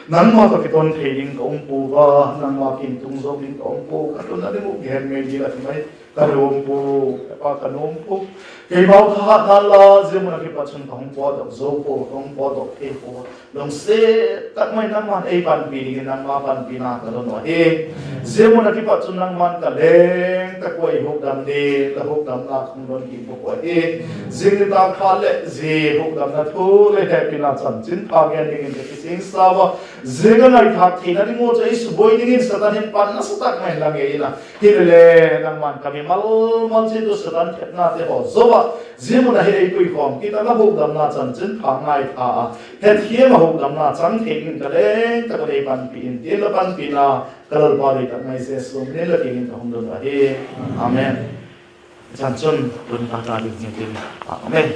Nangma tawh kiton thei ding ka um pua, nangma kiang tung zo ding ka um pua, ka tunna ding uh gen ngei ding a ti mai, ka nuam pua, Pa ka nuam pua. Keimau thahat ngal la, zia mun ah kipat chun ka hung pawtdok zo pua, ka hung pawtdok thei pua. Lungsiat tak mai nangma'n ei panpi dingin nangma panpina ka don uh ahi. Zia mun ah kipat chun nangma'n ka leng tak ua ei hukdam ding, ka hukdamna ka hung don kit bawk uh ahi. Zing nitâk phat leh zia hukdamna thu leh hepina chanchinpha gen dingin ka kisingsa ua, zia ka ngaithâk theina ding uh chu ei subuai dingin Satan in pan nasa tak mai la ngei in a, hilele nangma'n ka mimal mal chiat uh Satan thepnate haw zo ah, zia mun ah hin ei puikhawm kit a, la hukdamna chanchinpha ngaitha a, hetthiam ah hukdamna chang thei dingin ka leng tak un ei panpi in, ti la panpina ka Lalpa doi tak mai Jesu min in la kiang in ka hung don uh ahi. Amen. Chan chun tun ta ta ding hi tin. Amen.